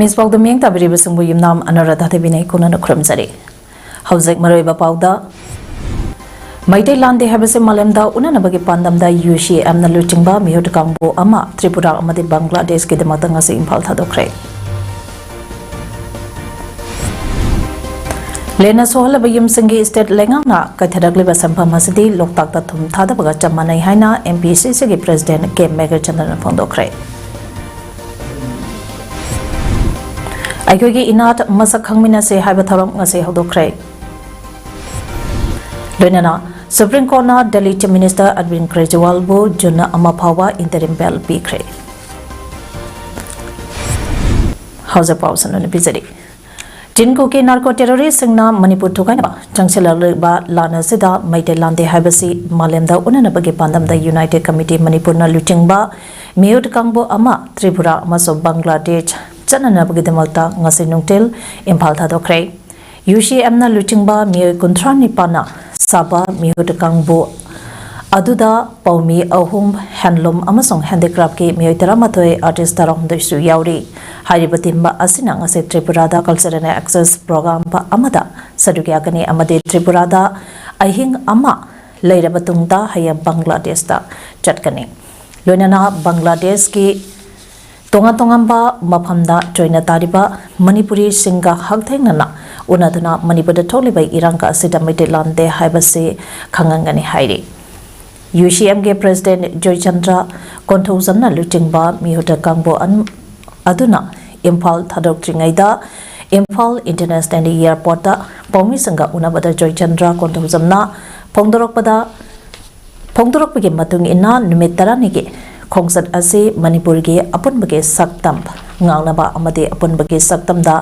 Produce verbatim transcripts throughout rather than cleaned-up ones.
ꯃꯤꯁ ꯄꯥꯎꯗ ꯃꯤꯌꯦꯡ ꯇꯥꯕꯤꯔꯤꯕꯁꯤꯡꯕꯨ ꯌꯨꯝꯅꯥꯝ ꯑꯅꯨꯔꯥꯙꯥ ꯗꯦꯕꯤꯅ ꯏꯀꯨꯟꯅꯅ ꯈꯨꯔꯨꯝꯖꯔꯤ꯫ ꯍꯧꯖꯤꯛ ꯃꯔꯨꯑꯣꯏꯕ ꯄꯥꯎꯗ, ꯃꯩꯇꯩ ꯂꯥꯟꯗꯦ ꯍꯥꯏꯕꯁꯤ ꯃꯥꯂꯦꯝꯗ ꯎꯅꯅꯕꯒꯤ ꯄꯥꯟꯗꯝꯗ ꯌꯨ ꯁꯤ ꯑꯦꯝꯅ ꯂꯨꯆꯤꯡꯕ ꯃꯤꯍꯨꯠ ꯀꯥꯡꯕꯨ ꯑꯃ ꯇ꯭ꯔꯤꯄꯨꯔꯥ ꯑꯃꯗꯤ ꯕꯪꯒ꯭ꯂꯥꯗꯦꯁꯀꯤꯗꯃꯛꯇ ꯉꯁꯤ ꯏꯝꯐꯥꯜ ꯊꯥꯗꯣꯛꯈ꯭ꯔꯦ꯫ ꯂꯦꯟꯅ ꯁꯣꯛꯍꯜꯂꯕ ꯌꯨꯝꯁꯤꯡꯒꯤ ꯁ꯭ꯇꯦꯠ ꯂꯩꯉꯥꯛꯅ ꯀꯥꯏꯊꯔꯛꯂꯤꯕ ꯁꯦꯟꯐꯝ ꯑꯁꯤꯗꯤ ꯂꯣꯛꯇꯥꯛꯇ ꯊꯨꯝ ꯊꯥꯗꯕꯒ ꯆꯞ ꯃꯥꯟꯅꯩ ꯍꯥꯏꯅ ꯑꯦꯝ ꯄꯤ ꯁꯤ ꯁꯤꯒꯤ ꯄ꯭ꯔꯦꯁꯤꯗꯦꯟꯠ ꯀꯦ ꯃꯦꯘꯆꯟꯗ꯭ꯔꯅ ꯐꯣꯡꯗꯣꯛꯈ꯭ꯔꯦ꯫ ꯑꯩꯈꯣꯏꯒꯤ ꯏꯅꯥꯠ ꯃꯁꯛ ꯈꯪꯃꯤꯟꯅꯁꯦ ꯍꯥꯏꯕ ꯊꯧꯔꯝ ꯉꯁꯤ ꯍꯧꯗꯣꯛꯈ꯭ꯔꯦ꯫ ꯂꯣꯏꯅꯅ ꯁꯨꯄ꯭ꯔꯤꯝ ꯀꯣꯔꯠꯅ ꯗꯦꯜꯂꯤ ꯆꯤꯐ ꯃꯤꯅꯤꯁꯇꯔ ꯑꯔꯕꯤꯟ ꯀ꯭ꯔꯦꯖꯤꯋꯥꯜꯕꯨ ꯖꯨꯟ ꯑꯃ ꯐꯥꯎꯕ ꯏꯟꯇꯔꯤꯝ ꯕꯦꯜ ꯄꯤꯈ꯭ꯔꯦ꯫ ꯍꯧꯖꯤꯛ ꯄꯥꯎ ꯁꯟꯗꯣꯛꯅ ꯄꯤꯖꯔꯤ꯫ ꯆꯤꯟ ꯀꯨꯀꯤ ꯅꯥꯔꯀꯣ ꯇꯦꯔꯣꯔꯤꯁꯁꯤꯡꯅ ꯃꯅꯤꯄꯨꯔ ꯊꯨꯒꯥꯏꯅꯕ ꯆꯪꯁꯤꯜꯂꯛꯂꯤꯕ ꯂꯥꯟ ꯑꯁꯤꯗ ꯃꯩꯇꯩ ꯂꯥꯟꯗꯦ ꯍꯥꯏꯕꯁꯤ ꯃꯥꯂꯦꯝꯗ ꯎꯅꯅꯕꯒꯤ ꯄꯥꯟꯗꯝꯗ ꯌꯨꯅꯥꯏꯇꯦꯗ ꯀꯃꯤꯇꯤ ꯃꯅꯤꯄꯨꯔꯅ ꯂꯨꯆꯤꯡꯕ ꯃꯤꯍꯨꯠ ꯀꯥꯡꯕꯨ ꯑꯃ ꯇ꯭ꯔꯤꯄꯨꯔꯥ ꯑꯃꯁꯨꯡ ꯕꯪꯒ꯭ꯂꯥꯗꯦꯁ ꯆꯠꯅꯅꯕꯒꯤꯗꯃꯛꯇ ꯉꯁꯤ ꯅꯨꯡꯊꯤꯜ ꯏꯝꯐꯥꯜ ꯊꯥꯗꯣꯛꯈ꯭ꯔꯦ꯫ ꯌꯨ ꯁꯤ ꯑꯦꯝꯅ ꯂꯨꯆꯤꯡꯕ ꯃꯤꯑꯣꯏ ꯀꯨꯟꯊ꯭ꯔꯥ ꯅꯤꯄꯥꯟꯅ ꯁꯥꯕ ꯃꯤꯍꯨꯠ ꯀꯥꯡꯕꯨ ꯑꯗꯨꯗ ꯄꯥꯎꯃꯤ ꯑꯍꯨꯝ, ꯍꯦꯟꯂꯨꯝ ꯑꯃꯁꯨꯡ ꯍꯦꯟꯗꯤꯀ꯭ꯔꯥꯐꯀꯤ ꯃꯤꯑꯣꯏ ꯇꯔꯥꯃꯥꯊꯣꯏ, ꯑꯥꯔꯇꯤꯁ ꯇꯔꯥꯍꯨꯝꯗꯣꯏꯁꯨ ꯌꯥꯎꯔꯤ꯫ ꯍꯥꯏꯔꯤꯕ ꯇꯤꯝ ꯑꯁꯤꯅ ꯉꯁꯤ ꯇ꯭ꯔꯤꯄꯨꯔꯥꯗ ꯀꯜꯆꯔꯦꯜ ꯑꯦꯛꯁꯦꯁ ꯄ꯭ꯔꯣꯒ꯭ꯔꯥꯝ ꯑꯃꯗ ꯁꯔꯨꯛ ꯌꯥꯒꯅꯤ ꯑꯃꯗꯤ ꯇ꯭ꯔꯤꯄꯨꯔꯥꯗ ꯑꯍꯤꯡ ꯑꯃ ꯂꯩꯔꯕ ꯇꯨꯡꯗ ꯍꯌꯦꯡ ꯕꯪꯒ꯭ꯂꯥꯗꯦꯁꯇ ꯆꯠꯀꯅꯤ꯫ ꯂꯣꯏꯅꯅ ꯕꯪꯒ꯭ꯂꯥꯗꯦꯁꯀꯤ ꯇꯣꯉꯥꯟ ꯇꯣꯉꯥꯟꯕ ꯃꯐꯝꯗ ꯆꯣꯏꯅ ꯇꯥꯔꯤꯕ ꯃꯅꯤꯄꯨꯔꯤꯁꯤꯡꯒ ꯍꯛꯊꯦꯡꯅꯅ ꯎꯅꯗꯨꯅ ꯃꯅꯤꯄꯨꯔꯗ ꯊꯣꯛꯂꯤꯕ ꯏꯔꯥꯡ ꯑꯁꯤꯗ ꯃꯩꯇꯩ ꯂꯥꯟꯗꯦ ꯍꯥꯏꯕꯁꯤ ꯈꯪꯍꯟꯒꯅꯤ ꯍꯥꯏꯔꯤ꯫ ꯌꯨ ꯁꯤ ꯑꯦꯝꯒꯤ ꯄ꯭ꯔꯦꯁꯤꯗꯦꯟꯠ ꯖꯣꯏꯆꯟꯗ꯭ꯔ ꯀꯣꯟꯊꯧꯖꯝꯅ ꯂꯨꯆꯤꯡꯕ ꯃꯤꯍꯨꯠ ꯀꯥꯡꯕꯨ ꯑꯟ-, ꯑꯗꯨꯅ ꯏꯝꯐꯥꯜ ꯊꯥꯗꯣꯛꯇ꯭ꯔꯤꯉꯩꯗ ꯏꯝꯐꯥꯜ ꯏꯟꯇꯔꯅꯦꯁꯅꯦꯜ ꯑꯦꯌꯔꯄꯣꯔꯠꯇ ꯄꯥꯎꯃꯤꯁꯤꯡꯒ ꯎꯅꯕꯗ ꯖꯣꯏꯆꯟꯗ꯭ꯔ ꯀꯣꯟꯊꯧꯖꯝꯅ ꯐꯣꯡꯗꯣꯔꯛꯄꯗ, ꯐꯣꯡꯗꯣꯔꯛꯄꯒꯤ ꯃꯇꯨꯡ ꯏꯟꯅ ꯅꯨꯃꯤꯠ ꯇꯔꯥꯅꯤꯒꯤ ꯈꯣꯡꯆꯠ ꯑꯁꯤ ꯃꯅꯤꯄꯨꯔꯒꯤ ꯑꯄꯨꯟꯕꯒꯤ ꯁꯛꯇꯝ ꯉꯥꯛꯅꯕ ꯑꯃꯗꯤ ꯑꯄꯨꯟꯕꯒꯤ ꯁꯛꯇꯝꯗ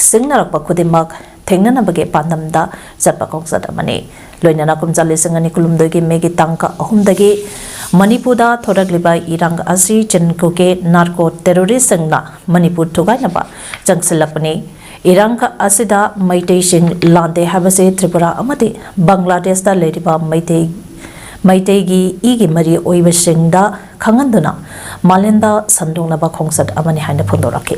ꯁꯤꯡꯅꯔꯛꯄ ꯈꯨꯗꯤꯡꯃꯛ ꯊꯦꯡꯅꯅꯕꯒꯤ ꯄꯥꯟꯗꯝꯗ ꯆꯠꯄ ꯈꯣꯡꯆꯠ ꯑꯃꯅꯤ꯫ ꯂꯣꯏꯅꯅ ꯀꯨꯝꯖꯥ ꯂꯤꯁꯤꯡ ꯑꯅꯤ ꯀꯨꯟꯍꯨꯝꯗꯣꯏꯒꯤ ꯃꯦꯒꯤ ꯇꯥꯡ ꯑꯍꯨꯝꯗꯒꯤ ꯃꯅꯤꯄꯨꯔꯗ ꯊꯣꯔꯛꯂꯤꯕ ꯏꯔꯥꯡ ꯑꯁꯤ ꯆꯤꯟ ꯀꯨꯀꯤ ꯅꯥꯔꯀꯣ ꯇꯦꯔꯣꯔꯤꯁꯁꯤꯡꯅ ꯃꯅꯤꯄꯨꯔ ꯊꯨꯒꯥꯏꯅꯕ ꯆꯪꯁꯤꯜꯂꯛꯄꯅꯤ꯫ ꯏꯔꯥꯡ ꯑꯁꯤꯗ ꯃꯩꯇꯩꯁꯤꯡ ꯂꯥꯟꯗꯦ ꯍꯥꯏꯕꯁꯤ ꯇ꯭ꯔꯤꯄꯨꯔꯥ ꯑꯃꯗꯤ ꯕꯪꯒ꯭ꯂꯥꯗꯦꯁꯇ ꯂꯩꯔꯤꯕ ꯃꯩꯇꯩ, ꯃꯩꯇꯩꯒꯤ ꯏꯒꯤ ꯃꯔꯤ ꯑꯣꯏꯕꯁꯤꯡꯗ ꯈꯪꯍꯟꯗꯨꯅ ꯃꯥꯂꯦꯝꯗ ꯁꯟꯗꯣꯛꯅꯕ ꯈꯣꯡꯆꯠ ꯑꯃꯅꯤ ꯍꯥꯏꯅ ꯐꯣꯡꯗꯣꯔꯛꯈꯤ꯫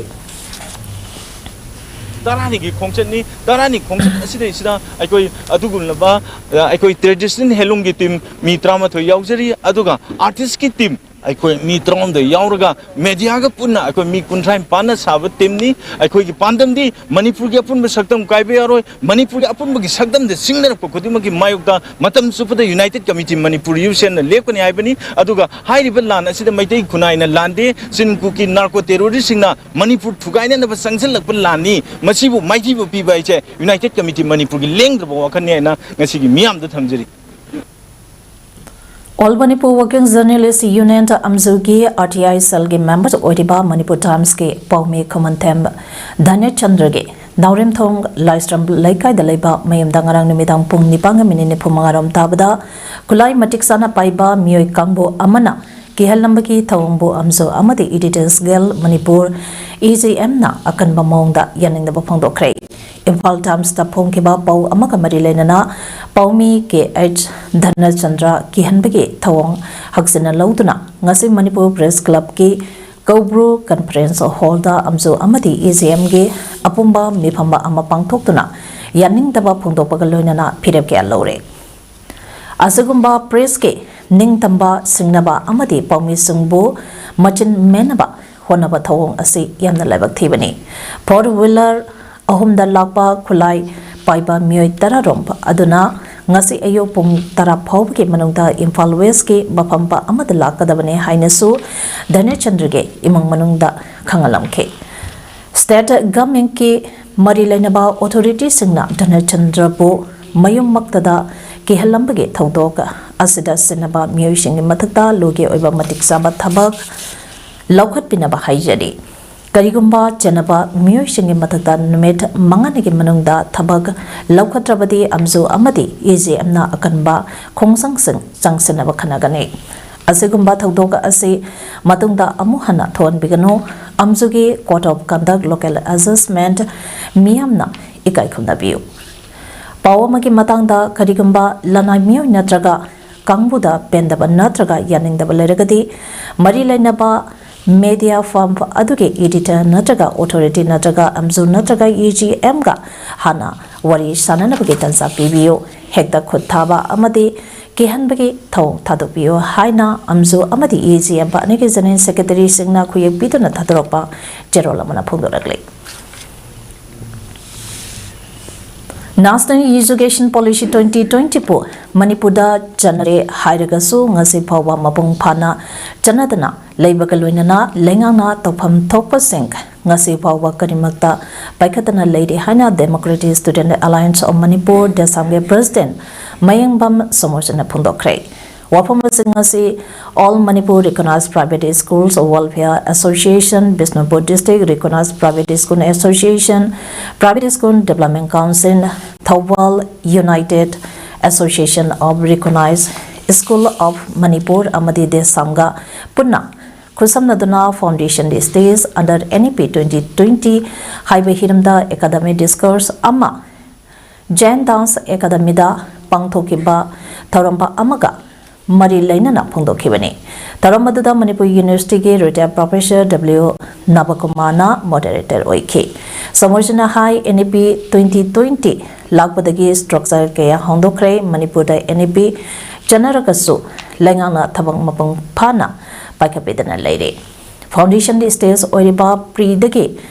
ꯇꯔꯥꯅꯤꯒꯤ ꯈꯣꯡꯆꯠꯅꯤ꯫ ꯇꯔꯥꯅꯤ ꯈꯣꯡꯆꯠ ꯑꯁꯤꯗꯩꯁꯤꯗ ꯑꯩꯈꯣꯏ ꯑꯗꯨꯒꯨꯝꯂꯕ, ꯑ, ꯑꯩꯈꯣꯏ traditional handloomꯒꯤ team ꯃꯤ ꯇꯔꯥꯃꯥꯊꯣꯏ ꯌꯥꯎꯖꯔꯤ, ꯑꯗꯨꯒ artistꯀꯤ team ꯑꯩꯈꯣꯏ ꯃꯤ ꯇꯔꯥꯍꯨꯝꯗꯣꯏ ꯌꯥꯎꯔꯒ mediaꯒ ꯄꯨꯟꯅ ꯑꯩꯈꯣꯏ ꯃꯤ ꯀꯨꯟꯊ꯭ꯔꯥ ꯅꯤꯄꯥꯟꯅ ꯁꯥꯕ teamꯅꯤ꯫ ꯑꯩꯈꯣꯏꯒꯤ ꯄꯥꯟꯗꯝꯗꯤ ꯃꯅꯤꯄꯨꯔꯒꯤ ꯑꯄꯨꯟꯕ ꯁꯛꯇꯝ ꯀꯥꯏꯕ ꯌꯥꯔꯣꯏ, ꯃꯅꯤꯄꯨꯔꯒꯤ ꯑꯄꯨꯟꯕꯒꯤ ꯁꯛꯇꯝꯗ ꯆꯤꯡꯅꯔꯛꯄ ꯈꯨꯗꯤꯡꯃꯛꯀꯤ ꯃꯥꯌꯣꯛꯇ ꯃꯇꯝ ꯆꯨꯞꯄꯗ United Committee ꯃꯅꯤꯄꯨꯔ, ꯌꯨꯁꯦꯟꯅ ꯂꯦꯞꯀꯅꯤ ꯍꯥꯏꯕꯅꯤ꯫ ꯑꯗꯨꯒ ꯍꯥꯏꯔꯤꯕ ꯂꯥꯟ ꯑꯁꯤꯗ ꯃꯩꯇꯩ ꯈꯨꯟꯅꯥꯏꯅ ꯂꯥꯟꯗꯦ, ꯆꯤꯟ ꯀꯨꯀꯤ narco terroristꯁꯤꯡꯅ ꯃꯅꯤꯄꯨꯔ ꯊꯨꯒꯥꯏꯅꯅꯕ ꯆꯪꯁꯤꯜꯂꯛꯄ ꯂꯥꯟꯅꯤ꯫ ꯃꯁꯤꯕꯨ ꯃꯥꯏꯊꯤꯕ ꯄꯤꯕ ꯍꯥꯏꯁꯦ United Committee ꯃꯅꯤꯄꯨꯔꯒꯤ ꯂꯦꯡꯗ꯭ꯔꯕ ꯋꯥꯈꯜꯅꯤ ꯍꯥꯏꯅ ꯉꯁꯤꯒꯤ ꯃꯤꯌꯥꯝꯗ ꯊꯝꯖꯔꯤ꯫ All Manipur Working Journalist Union, ꯑꯃꯖꯨꯒꯤ R T I cellꯒꯤ member ꯑꯣꯏꯔꯤꯕ Manipur Timesꯀꯤ ꯄꯥꯎꯃꯤ ꯈꯨꯃꯟꯊꯦꯝ ꯙꯅꯦꯁ ꯆꯟꯗ꯭ꯔꯒꯤ ꯅꯥꯎꯔꯦꯝꯊꯣꯡ ꯂꯥꯏꯁ꯭ꯔꯝ ꯂꯩꯀꯥꯏꯗ ꯂꯩꯕ ꯃꯌꯨꯝꯗ ꯉꯔꯥꯡ ꯅꯨꯃꯤꯗꯥꯡ ꯄꯨꯡ ꯅꯤꯄꯥꯟꯒ minute ꯅꯤꯐꯨ ꯃꯉꯥ ꯔꯣꯝ ꯇꯥꯕꯗ ꯈꯨꯠꯂꯥꯏ ꯃꯇꯤꯛ ꯆꯥꯅ ꯄꯥꯏꯕ ꯃꯤꯑꯣꯏ ꯀꯥꯡꯕꯨ ꯑꯃꯅ ꯀꯤꯍꯜꯂꯝꯕꯒꯤ ꯊꯧꯑꯣꯡꯕꯨ ꯑꯃꯖꯨ ꯑꯃꯗꯤ Editors Guild Manipur, E G M ꯅ ꯑꯀꯟꯕ ꯃꯑꯣꯡꯗ ꯌꯥꯅꯤꯡꯗꯕ ꯐꯣꯡꯗꯣꯛꯈ꯭ꯔꯦ꯫ ꯏꯝꯐꯥꯜ Timesꯇ ꯐꯣꯡꯈꯤꯕ ꯄꯥꯎ ꯑꯃꯒ ꯃꯔꯤ ꯂꯩꯅꯅ ꯄꯥꯎꯃꯤ K H ꯙꯅꯆꯟꯗ꯭ꯔ ꯀꯤꯍꯟꯕꯒꯤ ꯊꯧꯑꯣꯡ ꯍꯛꯆꯤꯟꯅ ꯂꯧꯗꯨꯅ ꯉꯁꯤ ꯃꯅꯤꯄꯨꯔ Press Clubꯀꯤ ꯀꯧꯕ꯭ꯔꯨ Conference Hallꯗ ꯑꯃꯖꯨ ꯑꯃꯗꯤ E G Mꯒꯤ ꯑꯄꯨꯟꯕ ꯃꯤꯐꯝꯕ ꯑꯃ ꯄꯥꯡꯊꯣꯛꯇꯨꯅ ꯌꯥꯅꯤꯡꯗꯕ ꯐꯣꯡꯗꯣꯛꯄꯒ ꯂꯣꯏꯅꯅ ꯐꯤꯔꯦꯞ ꯀꯌꯥ ꯂꯧꯔꯦ꯫ ꯑꯁꯤꯒꯨꯝꯕ pressꯀꯤ ꯅꯤꯡꯇꯝꯕ, ꯁꯤꯡꯅꯕ ꯑꯃꯗꯤ ꯄꯥꯎꯃꯤꯁꯤꯡꯕꯨ ꯃꯆꯤꯟ ꯃꯦꯟꯅꯕ ꯍꯣꯠꯅꯕ ꯊꯧꯑꯣꯡ ꯑꯁꯤ ꯌꯥꯝꯅ ꯂꯥꯏꯕꯛ ꯊꯤꯕꯅꯤ꯫ Four wheeler ꯑꯍꯨꯝꯗ ꯂꯥꯛꯄ ꯈꯨꯠꯂꯥꯏ ꯄꯥꯏꯕ ꯃꯤꯑꯣꯏ ꯇꯔꯥꯔꯣꯝ ꯑꯗꯨꯅ ꯉꯁꯤ ꯑꯌꯨꯛ ꯄꯨꯡ ꯇꯔꯥ ꯐꯥꯎꯕꯒꯤ ꯃꯅꯨꯡꯗ ꯏꯝꯐꯥꯜ Westꯀꯤ ꯃꯐꯝ ꯑꯃꯗ ꯂꯥꯛꯀꯗꯕꯅꯤ ꯍꯥꯏꯅꯁꯨ ꯙꯅꯦꯁ ꯆꯟꯗ꯭ꯔꯒꯤ ꯏꯃꯨꯡ ꯃꯅꯨꯡꯗ ꯈꯪꯍꯜꯂꯝꯈꯤ꯫ State Governmentꯀꯤ ꯃꯔꯤ ꯂꯩꯅꯕ authorityꯁꯤꯡꯅ ꯙꯅꯦꯁ ꯆꯟꯗ꯭ꯔꯕꯨ ꯃꯌꯨꯝꯃꯛꯇꯗ ꯀꯤꯍꯜꯂꯝꯕꯒꯤ ꯊꯧꯗꯣꯛ ꯑꯁꯤꯗ ꯁꯤꯟꯅꯕ ꯃꯤꯑꯣꯏꯁꯤꯡꯒꯤ ꯃꯊꯛꯇ ꯂꯣꯒꯤ ꯑꯣꯏꯕ ꯃꯇꯤꯛ ꯆꯥꯕ ꯊꯕꯛ ꯂꯧꯈꯠꯄꯤꯅꯕ ꯍꯥꯏꯖꯔꯤ꯫ ꯀꯔꯤꯒꯨꯝꯕ ꯆꯦꯟꯅꯕ ꯃꯤꯑꯣꯏꯁꯤꯡꯒꯤ ꯃꯊꯛꯇ ꯅꯨꯃꯤꯠ ꯃꯉꯥꯅꯤꯒꯤ ꯃꯅꯨꯡꯗ ꯊꯕꯛ ꯂꯧꯈꯠꯇ꯭ꯔꯕꯗꯤ ꯑꯃꯖꯨ ꯑꯃꯗꯤ E G Mꯅ ꯑꯀꯟꯕ ꯈꯣꯡꯖꯪꯁꯤꯡ ꯆꯪꯁꯤꯟꯅꯕ ꯈꯟꯅꯒꯅꯤ꯫ ꯑꯁꯤꯒꯨꯝꯕ ꯊꯧꯗꯣꯛ ꯑꯁꯤ ꯃꯇꯨꯡꯗ ꯑꯃꯨꯛ ꯍꯟꯅ ꯊꯣꯛꯍꯟꯕꯤꯒꯅꯨ꯫ ꯑꯃꯖꯨꯒꯤ Code of Conduct, Local Adjustment ꯃꯤꯌꯥꯝꯅ ꯏꯀꯥꯏ ꯈꯨꯝꯅꯕꯤꯌꯨ꯫ ꯄꯥꯎ ꯑꯃꯒꯤ ꯃꯇꯥꯡꯗ, ꯀꯔꯤꯒꯨꯝꯕ ꯂꯅꯥꯏ ꯃꯤꯑꯣꯏ ꯅꯠꯇ꯭ꯔꯒ ꯀꯥꯡꯕꯨꯗ ꯄꯦꯟꯗꯕ ꯅꯠꯇ꯭ꯔꯒ ꯌꯥꯅꯤꯡꯗꯕ ꯂꯩꯔꯒꯗꯤ, ꯃꯔꯤ ꯂꯩꯅꯕ media firm ꯑꯗꯨꯒꯤ editor ꯅꯠꯇ꯭ꯔꯒ authority ꯅꯠꯇ꯭ꯔꯒ ꯑꯦꯝꯖꯨ ꯅꯠꯇ꯭ꯔꯒ ꯏ ꯖꯤ ꯑꯦꯝꯒ ꯍꯥꯟꯅ ꯋꯥꯔꯤ ꯁꯥꯅꯅꯕꯒꯤ ꯇꯥꯟꯖꯥ ꯄꯤꯕꯤꯌꯨ꯫ ꯍꯦꯛꯇ ꯈꯨꯠ ꯊꯥꯕ ꯑꯃꯗꯤ ꯀꯤꯍꯟꯕꯒꯤ ꯊꯧꯑꯣꯡ ꯊꯥꯗꯣꯛꯄꯤꯌꯨ ꯍꯥꯏꯅ ꯑꯦꯝꯖꯨ ꯑꯃꯗꯤ ꯏ ꯖꯤ ꯑꯦꯝ ꯑꯅꯤꯒꯤ general secretaryꯁꯤꯡꯅ ꯈꯨꯌꯦꯛ ꯄꯤꯗꯨꯅ ꯊꯥꯗꯣꯔꯛꯄ ꯆꯦꯔꯣꯜ ꯑꯃꯅ ꯐꯣꯡꯗꯣꯔꯛꯂꯤ꯫ National Education Policy twenty twenty ꯄꯨ ꯃꯅꯤꯄꯨꯔꯗ ꯆꯠꯅꯔꯦ ꯍꯥꯏꯔꯒꯁꯨ ꯉꯁꯤ ꯐꯥꯎꯕ ꯃꯄꯨꯡ ꯐꯥꯅ ꯆꯠꯅꯗꯅ ꯂꯩꯕꯒ ꯂꯣꯏꯅꯅ ꯂꯩꯉꯥꯛꯅ ꯇꯧꯐꯝ ꯊꯣꯛꯄꯁꯤꯡ ꯉꯁꯤ ꯐꯥꯎꯕ ꯀꯔꯤꯃꯛꯇ ꯄꯥꯏꯈꯠꯇꯅ ꯂꯩꯔꯤ ꯍꯥꯏꯅ Democratic Student Alliance of Manipur, ꯗꯦꯁꯥꯝꯒꯤ president ꯃꯌꯦꯡꯕꯝ ꯁꯣꯃꯣꯔꯖꯅ ꯐꯣꯡꯗꯣꯛꯈ꯭ꯔꯦ꯫ ꯋꯥꯐꯝ ꯑꯁꯤꯡ ꯑꯁꯤ All Manipur Recognized Private Schools Welfare Association, Bishnupur District Recognized Private School Association, Private School Development Council, Thoubal United Association of Recognized School of Manipur ꯑꯃꯗꯤ ꯗꯦꯁꯥꯝꯒ ꯄꯨꯟꯅ ꯈꯨꯠꯁꯝꯅꯗꯨꯅ Foundation Stage under N E P twenty twenty ꯍꯥꯏꯕ ꯍꯤꯔꯝꯗ academic discourse ꯑꯃ Jain Dance Academyꯗ ꯄꯥꯡꯊꯣꯛꯈꯤꯕ ꯊꯧꯔꯝ ꯑꯃꯒ ꯃꯔꯤ ꯂꯩꯅꯅ ꯐꯣꯡꯗꯣꯛꯈꯤꯕꯅꯤ꯫ ꯊꯧꯔꯝ ꯑꯗꯨꯗ ꯃꯅꯤꯄꯨꯔ ꯌꯨꯅꯤꯚꯔꯁꯤꯇꯤꯒꯤ retired professor W ꯅꯕꯀꯨꯃꯥꯔꯅ moderator ꯑꯣꯏꯈꯤ꯫ ꯁꯣꯃꯣꯔꯖꯅ ꯍꯥꯏ, N E P twenty twenty ꯂꯥꯛꯄꯗꯒꯤ structure ꯀꯌꯥ ꯍꯣꯡꯗꯣꯛꯈ꯭ꯔꯦ꯫ ꯃꯅꯤꯄꯨꯔꯗ N E P ꯆꯠꯅꯔꯒꯁꯨ ꯂꯩꯉꯥꯛꯅ ꯊꯕꯛ ꯃꯄꯨꯡ ꯐꯥꯅ ꯄꯥꯏꯈꯠꯄꯤꯗꯅ ꯂꯩꯔꯦ꯫ Foundation stage ꯑꯣꯏꯔꯤꯕ preꯗꯒꯤ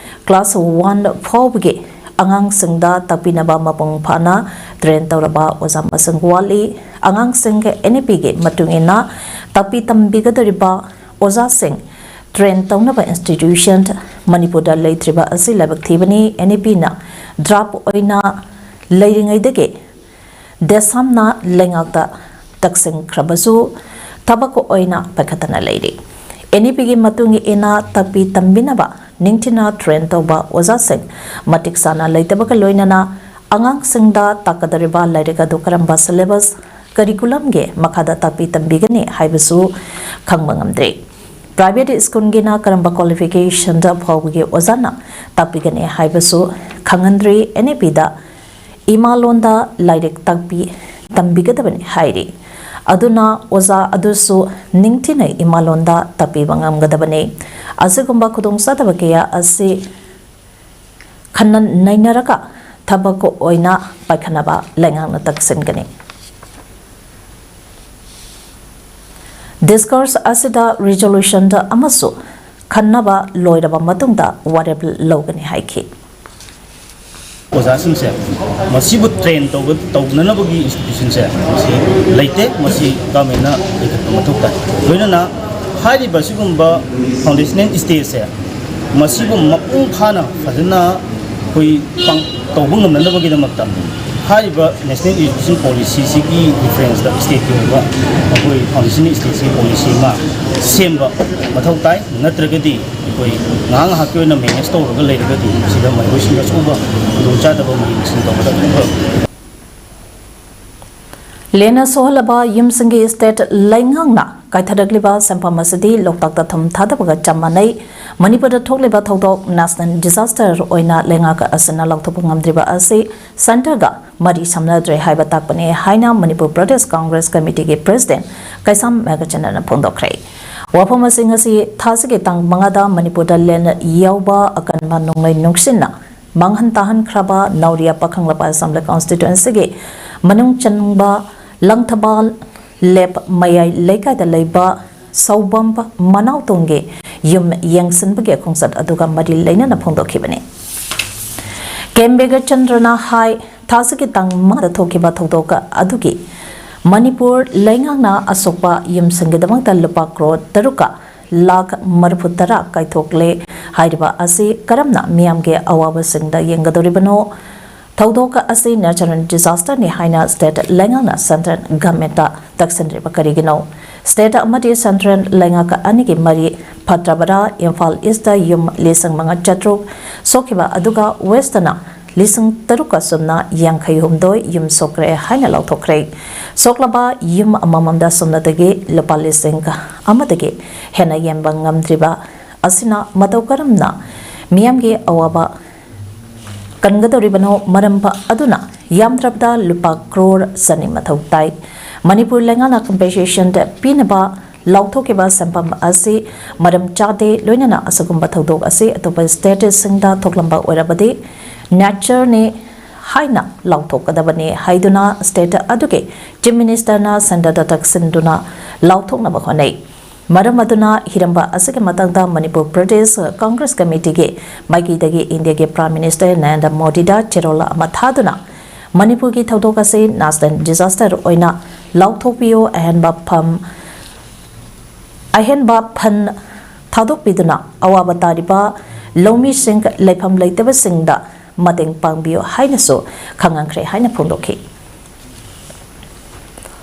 class one ꯐꯥꯎꯕꯒꯤ ꯑꯉꯥꯡꯁꯤꯡꯗ ꯇꯥꯛꯄꯤꯅꯕ ꯃꯄꯨꯡ ꯐꯥꯅ train ꯇꯧꯔꯕ ꯑꯣꯖꯥ ꯃꯁꯤꯡ ꯋꯥꯠꯂꯤ꯫ ꯑꯉꯥꯡꯁꯤꯡ N E Pꯒꯤ ꯃꯇꯨꯡ ꯏꯟꯅ ꯇꯥꯛꯄꯤ ꯇꯝꯕꯤꯒꯗꯧꯔꯤꯕ ꯑꯣꯖꯥꯁꯤꯡ train ꯇꯧꯅꯕ institution ꯃꯅꯤꯄꯨꯔꯗ ꯂꯩꯇ꯭ꯔꯤꯕ ꯑꯁꯤ ꯂꯥꯏꯕꯛ ꯊꯤꯕꯅꯤ꯫ N E Pꯅ draft ꯑꯣꯏꯅ ꯂꯩꯔꯤꯉꯩꯗꯒꯤ ꯗꯦꯁꯥꯝꯅ ꯂꯩꯉꯥꯛꯇ ꯇꯛꯁꯤꯟꯈ꯭ꯔꯕꯁꯨ ꯊꯕꯛ ꯑꯣꯏꯅ ꯄꯥꯏꯈꯠꯇꯅ ꯂꯩꯔꯤ꯫ N E Pꯒꯤ ꯃꯇꯨꯡ ꯏꯟꯅ ꯇꯥꯛꯄꯤ ꯇꯝꯕꯤꯅꯕ ꯅꯤꯡꯊꯤꯅ train ꯇꯧꯕ ꯑꯣꯖꯥꯁꯤꯡ ꯃꯇꯤꯛ ꯆꯥꯅ ꯂꯩꯇꯕꯒ ꯂꯣꯏꯅꯅ ꯑꯉꯥꯡꯁꯤꯡꯗ ꯇꯥꯛꯀꯗꯧꯔꯤꯕ ꯂꯥꯏꯔꯤꯛ ꯑꯗꯨ ꯀꯔꯝꯕ syllabus curriculumꯒꯤ ꯃꯈꯥꯗ ꯇꯥꯛꯄꯤ ꯇꯝꯕꯤꯒꯅꯤ ꯍꯥꯏꯕꯁꯨ ꯈꯪꯕ ꯉꯝꯗ꯭ꯔꯤ꯫ Private schoolꯒꯤꯅ ꯀꯔꯝꯕ qualificationꯗ ꯐꯥꯎꯕꯒꯤ ꯑꯣꯖꯥꯅ ꯇꯥꯛꯄꯤꯒꯅꯤ ꯍꯥꯏꯕꯁꯨ ꯈꯪꯍꯟꯗ꯭ꯔꯤ꯫ N E Pꯗ ꯏꯃꯥ ꯂꯣꯟꯗ ꯂꯥꯏꯔꯤꯛ ꯇꯥꯛꯄꯤ ꯇꯝꯕꯤꯒꯗꯕꯅꯤ ꯍꯥꯏꯔꯤ꯫ ꯑꯗꯨꯅ ꯑꯣꯖꯥ ꯑꯗꯨꯁꯨ ꯅꯤꯡꯊꯤꯅ ꯏꯃꯥꯂꯣꯟꯗ ꯇꯥꯛꯄꯤꯕ ꯉꯝꯒꯗꯕꯅꯤ꯫ ꯑꯁꯤꯒꯨꯝꯕ ꯈꯨꯗꯣꯡꯆꯥꯗꯕ ꯀꯌꯥ ꯑꯁꯤ ꯈꯟꯅ ꯅꯩꯅꯔꯒ ꯊꯕꯛ ꯑꯣꯏꯅ ꯄꯥꯏꯈꯠꯅꯕ ꯂꯩꯉꯥꯛꯅ ꯇꯛꯁꯤꯟꯒꯅꯤ꯫ ꯗꯤꯁꯀꯣꯔꯁ ꯑꯁꯤꯗ ꯔꯤꯖꯣꯂꯨꯁꯟꯗ ꯑꯃꯁꯨ ꯈꯟꯅꯕ ꯂꯣꯏꯔꯕ ꯃꯇꯨꯡꯗ ꯋꯥꯔꯦꯞ ꯂꯧꯒꯅꯤ ꯍꯥꯏꯈꯤ꯫ ꯑꯣꯖꯥꯁꯤꯡꯁꯦ ꯃꯁꯤꯕꯨ ꯇ꯭ꯔꯦꯟ ꯇꯧꯅꯅꯕꯒꯤ ꯏꯟꯁꯇꯤꯇ꯭ꯌꯨꯁꯟꯁꯦ ꯃꯁꯤ ꯂꯩꯇꯦ꯫ ꯃꯁꯤ ꯒꯃꯦꯟꯅ ꯂꯤꯡꯈꯠꯄ ꯃꯊꯧ ꯇꯥꯏ꯫ ꯂꯣꯏꯅꯅ ꯍꯥꯏꯔꯤꯕ ꯑꯁꯤꯒꯨꯝꯕ ꯐꯥꯎꯟꯗꯦꯁꯅꯦꯜ ꯁ꯭ꯇꯦꯖꯁꯦ ꯃꯁꯤꯕꯨ ꯃꯄꯨꯡ ꯐꯥꯅ ꯐꯖꯅ ꯑꯩꯈꯣꯏ ꯇꯧꯕ ꯉꯝꯅꯅꯕꯒꯤꯗꯃꯛꯇ ꯍꯥꯏꯔꯤꯕ ꯅꯦꯁꯅꯦꯜ ꯏꯖꯨꯀꯦꯁꯟ ꯄꯣꯂꯤꯁꯤꯁꯤꯒꯤ ꯔꯤꯐꯔꯦꯟꯁꯇ ꯁ꯭ꯇꯦꯠꯀꯤ ꯑꯣꯏꯕ ꯑꯩꯈꯣꯏ ꯐꯥꯎꯟꯗꯦꯁꯟ ꯁ꯭ꯇꯦꯠꯁꯤꯒꯤ ꯄꯣꯂꯤꯁꯤ ꯑꯃ ꯁꯦꯝꯕ ꯃꯊꯧ ꯇꯥꯏ꯫ ꯅꯠꯇ꯭ꯔꯒꯗꯤ ꯑꯩꯈꯣꯏ ꯉꯥꯏꯍꯥꯛ ꯉꯥꯏꯍꯥꯛꯀꯤ ꯑꯣꯏꯅ ꯃꯦꯅꯦꯖ ꯇꯧꯔꯒ ꯂꯩꯔꯒꯗꯤ ꯁꯤꯗ ꯃꯍꯩꯔꯣꯏꯁꯤꯡꯗ ꯑꯆꯧꯕ ꯈꯨꯗꯣꯡꯆꯥꯗꯕ ꯃꯍꯩ ꯃꯁꯤꯡ ꯇꯧꯕꯗ ꯑꯗꯨꯝ ꯂꯦꯟꯅ ꯁꯣꯛꯍꯜꯂꯕ ꯌꯨꯝꯁꯤꯡꯒꯤ ꯁ꯭ꯇꯦꯠ ꯂꯩꯉꯥꯛꯅ ꯀꯥꯏꯊꯔꯛꯂꯤꯕ ꯁꯦꯟꯐꯝ ꯑꯁꯤꯗꯤ ꯂꯣꯛꯇꯥꯛꯇ ꯊꯨꯝ ꯊꯥꯗꯕꯒ ꯆꯞ ꯃꯥꯟꯅꯩ꯫ ꯃꯅꯤꯄꯨꯔꯗ ꯊꯣꯛꯂꯤꯕ ꯊꯧꯗꯣꯛ ꯅꯦꯁꯅꯦꯜ ꯗꯤꯖꯥꯁꯇꯔ ꯑꯣꯏꯅ ꯂꯩꯉꯥꯛ ꯑꯁꯤꯅ ꯂꯥꯎꯊꯣꯛꯄ ꯉꯝꯗ꯭ꯔꯤꯕ ꯑꯁꯤ ꯁꯦꯟꯇꯔꯒ ꯃꯔꯤ ꯁꯝꯅꯗ꯭ꯔꯦ ꯍꯥꯏꯕ ꯇꯥꯛꯄꯅꯤ ꯍꯥꯏꯅ ꯃꯅꯤꯄꯨꯔ ꯄ꯭ꯔꯗꯦꯁ ꯀꯪꯒ꯭ꯔꯦꯁ ꯀꯃꯤꯇꯤꯒꯤ ꯄ꯭ꯔꯦꯁꯤꯗꯦꯟ ꯀꯩꯁꯥꯝ ꯃꯦꯘꯆꯟꯗ꯭ꯔꯅ ꯐꯣꯡꯗꯣꯛꯈ꯭ꯔꯦ꯫ ꯋꯥꯐꯝ ꯑꯁꯤ ꯉꯁꯤ ꯊꯥꯁꯤꯒꯤ ꯇꯥꯡ ꯃꯉꯥꯗ ꯃꯅꯤꯄꯨꯔꯗ ꯂꯦꯟ ꯌꯥꯎꯕ ꯑꯀꯟꯕ ꯅꯣꯡꯂꯩ ꯅꯨꯡꯁꯤꯠꯅ ꯃꯥꯡꯍꯟ ꯇꯥꯍꯟꯈ꯭ꯔꯕ ꯅꯥꯎꯔꯤꯌꯥ ꯄꯥꯈꯪꯂꯥꯄꯥ ꯑꯦꯁꯦꯝꯕ꯭ꯂꯤ ꯀꯟꯁꯇꯤꯇ꯭ꯋꯦꯟꯁꯤꯒꯤ ꯃꯅꯨꯡ ꯆꯟꯕ ꯂꯪꯊꯕꯥꯜ ꯂꯦꯞ ꯃꯌꯥꯏ ꯂꯩꯀꯥꯏꯗ ꯂꯩꯕ ꯁꯧꯕꯝ ꯃꯅꯥꯎꯇꯣꯡꯒꯤ ꯌꯨꯝ ꯌꯦꯡꯁꯤꯟꯕꯒꯤ ꯈꯣꯡꯆꯠ ꯑꯗꯨꯒ ꯃꯔꯤ ꯂꯩꯅꯅ ꯐꯣꯡꯗꯣꯛꯈꯤꯕꯅꯤ꯫ ꯀꯦꯝ ꯕꯤꯒꯆꯟꯗ꯭ꯔꯅ ꯍꯥꯏ, ꯊꯥꯁꯤꯒꯤ ꯇꯥꯡ ꯃꯉꯥꯗ ꯊꯣꯛꯈꯤꯕ ꯊꯧꯗꯣꯛ ꯑꯗꯨꯒꯤ ꯃꯅꯤꯄꯨꯔ ꯂꯩꯉꯥꯛꯅ ꯑꯁꯣꯛꯄ ꯌꯨꯝꯁꯤꯡꯒꯤꯗꯃꯛꯇ ꯂꯨꯄꯥ ꯀ꯭ꯔꯣꯔ ꯇꯔꯨꯛꯀ ꯂꯥꯈ ꯃꯔꯤꯐꯨ ꯇꯔꯥ ꯀꯥꯏꯊꯣꯛꯂꯦ꯫ ꯍꯥꯏꯔꯤꯕ ꯑꯁꯤ ꯀꯔꯝꯅ ꯃꯤꯌꯥꯝꯒꯤ ꯑꯋꯥꯕꯁꯤꯡꯗ ꯌꯦꯡꯒꯗꯧꯔꯤꯕꯅꯣ? ꯊꯧꯗꯣꯛ ꯑꯁꯤ ꯅꯦꯆꯔꯦꯜ ꯗꯤꯖꯥꯁꯇꯔꯅꯤ ꯍꯥꯏꯅ ꯁ꯭ꯇꯦꯠ ꯂꯩꯉꯥꯛꯅ ꯁꯦꯟꯇ꯭ꯔꯦꯜ ꯒꯚꯔꯟꯃꯦꯟꯠꯇ ꯇꯛꯁꯤꯟꯗ꯭ꯔꯤꯕ ꯀꯔꯤꯒꯤꯅꯣ? ꯁ꯭ꯇꯦꯠ ꯑꯃꯗꯤ ꯁꯦꯟꯇ꯭ꯔꯦꯜ ꯂꯩꯉꯥꯛ ꯑꯅꯤꯒꯤ ꯃꯔꯤ ꯐꯠꯇ꯭ꯔꯕꯔꯥ? ꯏꯝꯐꯥꯜ ꯏꯁꯇ ꯌꯨꯝ ꯂꯤꯁꯤꯡ ꯃꯉꯥ ꯆꯥꯇ꯭ꯔꯨꯛ ꯁꯣꯛꯈꯤꯕ ꯑꯗꯨꯒ ꯋꯦꯁꯇꯅ ꯂꯤꯁꯤꯡ ꯇꯔꯨꯛꯀ ꯁꯨꯞꯅ ꯌꯥꯡꯈꯩ ꯍꯨꯝꯗꯣꯏ ꯌꯨꯝ ꯁꯣꯛꯈ꯭ꯔꯦ ꯍꯥꯏꯅ ꯂꯥꯎꯊꯣꯛꯈ꯭ꯔꯦ꯫ ꯁꯣꯛꯂꯕ ꯌꯨꯝ ꯑꯃꯃꯝꯗ ꯁꯨꯞꯅꯗꯒꯤ ꯂꯨꯄꯥ ꯂꯤꯁꯤꯡ ꯑꯃꯗꯒꯤ ꯍꯦꯟꯅ ꯌꯦꯟꯕ ꯉꯝꯗ꯭ꯔꯤꯕ ꯑꯁꯤꯅ ꯃꯇꯧ ꯀꯔꯝꯅ ꯃꯤꯌꯥꯝꯒꯤ ꯑꯋꯥꯕ ꯀꯟꯒꯗꯧꯔꯤꯕꯅꯣ? ꯃꯔꯝ ꯑꯗꯨꯅ ꯌꯥꯝꯗ꯭ꯔꯕꯗ ꯂꯨꯄꯥ ꯀ꯭ꯔꯣꯔ ꯆꯅꯤ ꯃꯊꯧ ꯇꯥꯏ꯫ ꯃꯅꯤꯄꯨꯔ ꯂꯩꯉꯥꯛꯅ compensation ꯄꯤꯅꯕ ꯂꯥꯎꯊꯣꯛꯈꯤꯕ ꯁꯦꯟꯐꯝ ꯑꯁꯤ ꯃꯔꯝ ꯆꯥꯗꯦ, ꯂꯣꯏꯅꯅ ꯑꯁꯤꯒꯨꯝꯕ ꯊꯧꯗꯣꯛ ꯑꯁꯤ ꯑꯇꯣꯞꯄ stateꯁꯤꯡꯗ ꯊꯣꯛꯂꯝꯕ ꯑꯣꯏꯔꯕꯗꯤ natureꯅꯤ ꯍꯥꯏꯅ ꯂꯥꯎꯊꯣꯛꯀꯗꯕꯅꯤ ꯍꯥꯏꯗꯨꯅ state ꯑꯗꯨꯒꯤ Chief Ministerꯅ ꯁꯦꯟꯗꯗ ꯇꯛꯁꯤꯟꯗꯨꯅ ꯂꯥꯎꯊꯣꯛꯅꯕ ꯍꯣꯠꯅꯩ꯫ ꯃꯔꯝ ꯑꯗꯨꯅ ꯍꯤꯔꯝꯕ ꯑꯁꯤꯒꯤ ꯃꯇꯥꯡꯗ ꯃꯅꯤꯄꯨꯔ ꯄ꯭ꯔꯗꯦꯁ ꯀꯪꯒ꯭ꯔꯦꯁ ꯀꯃꯤꯇꯤꯒꯤ ꯃꯥꯏꯀꯩꯗꯒꯤ ꯏꯟꯗꯤꯌꯥꯒꯤ Prime Minister ꯅꯔꯦꯟꯗ꯭ꯔ ꯃꯣꯗꯤꯗ ꯆꯦꯔꯣꯜ ꯑꯃ ꯊꯥꯗꯨꯅ ꯃꯅꯤꯄꯨꯔꯒꯤ ꯊꯧꯗꯣꯛ ꯑꯁꯤ national disaster ꯑꯣꯏꯅ ꯂꯥꯎꯊꯣꯛꯄꯤꯌꯨ, ꯑꯍꯦꯟꯕ ꯐꯝ ꯑꯍꯦꯟꯕ ꯐꯟ ꯊꯥꯗꯣꯛꯄꯤꯗꯨꯅ ꯑꯋꯥꯕ ꯇꯥꯔꯤꯕ ꯂꯧꯃꯤꯁꯤꯡ, ꯂꯩꯐꯝ ꯂꯩꯇꯕꯁꯤꯡꯗ ꯃꯇꯦꯡ ꯄꯥꯡꯕꯤꯌꯨ ꯍꯥꯏꯅꯁꯨ ꯈꯪꯍꯟꯈ꯭ꯔꯦ ꯍꯥꯏꯅ ꯐꯣꯡꯗꯣꯛꯈꯤ꯫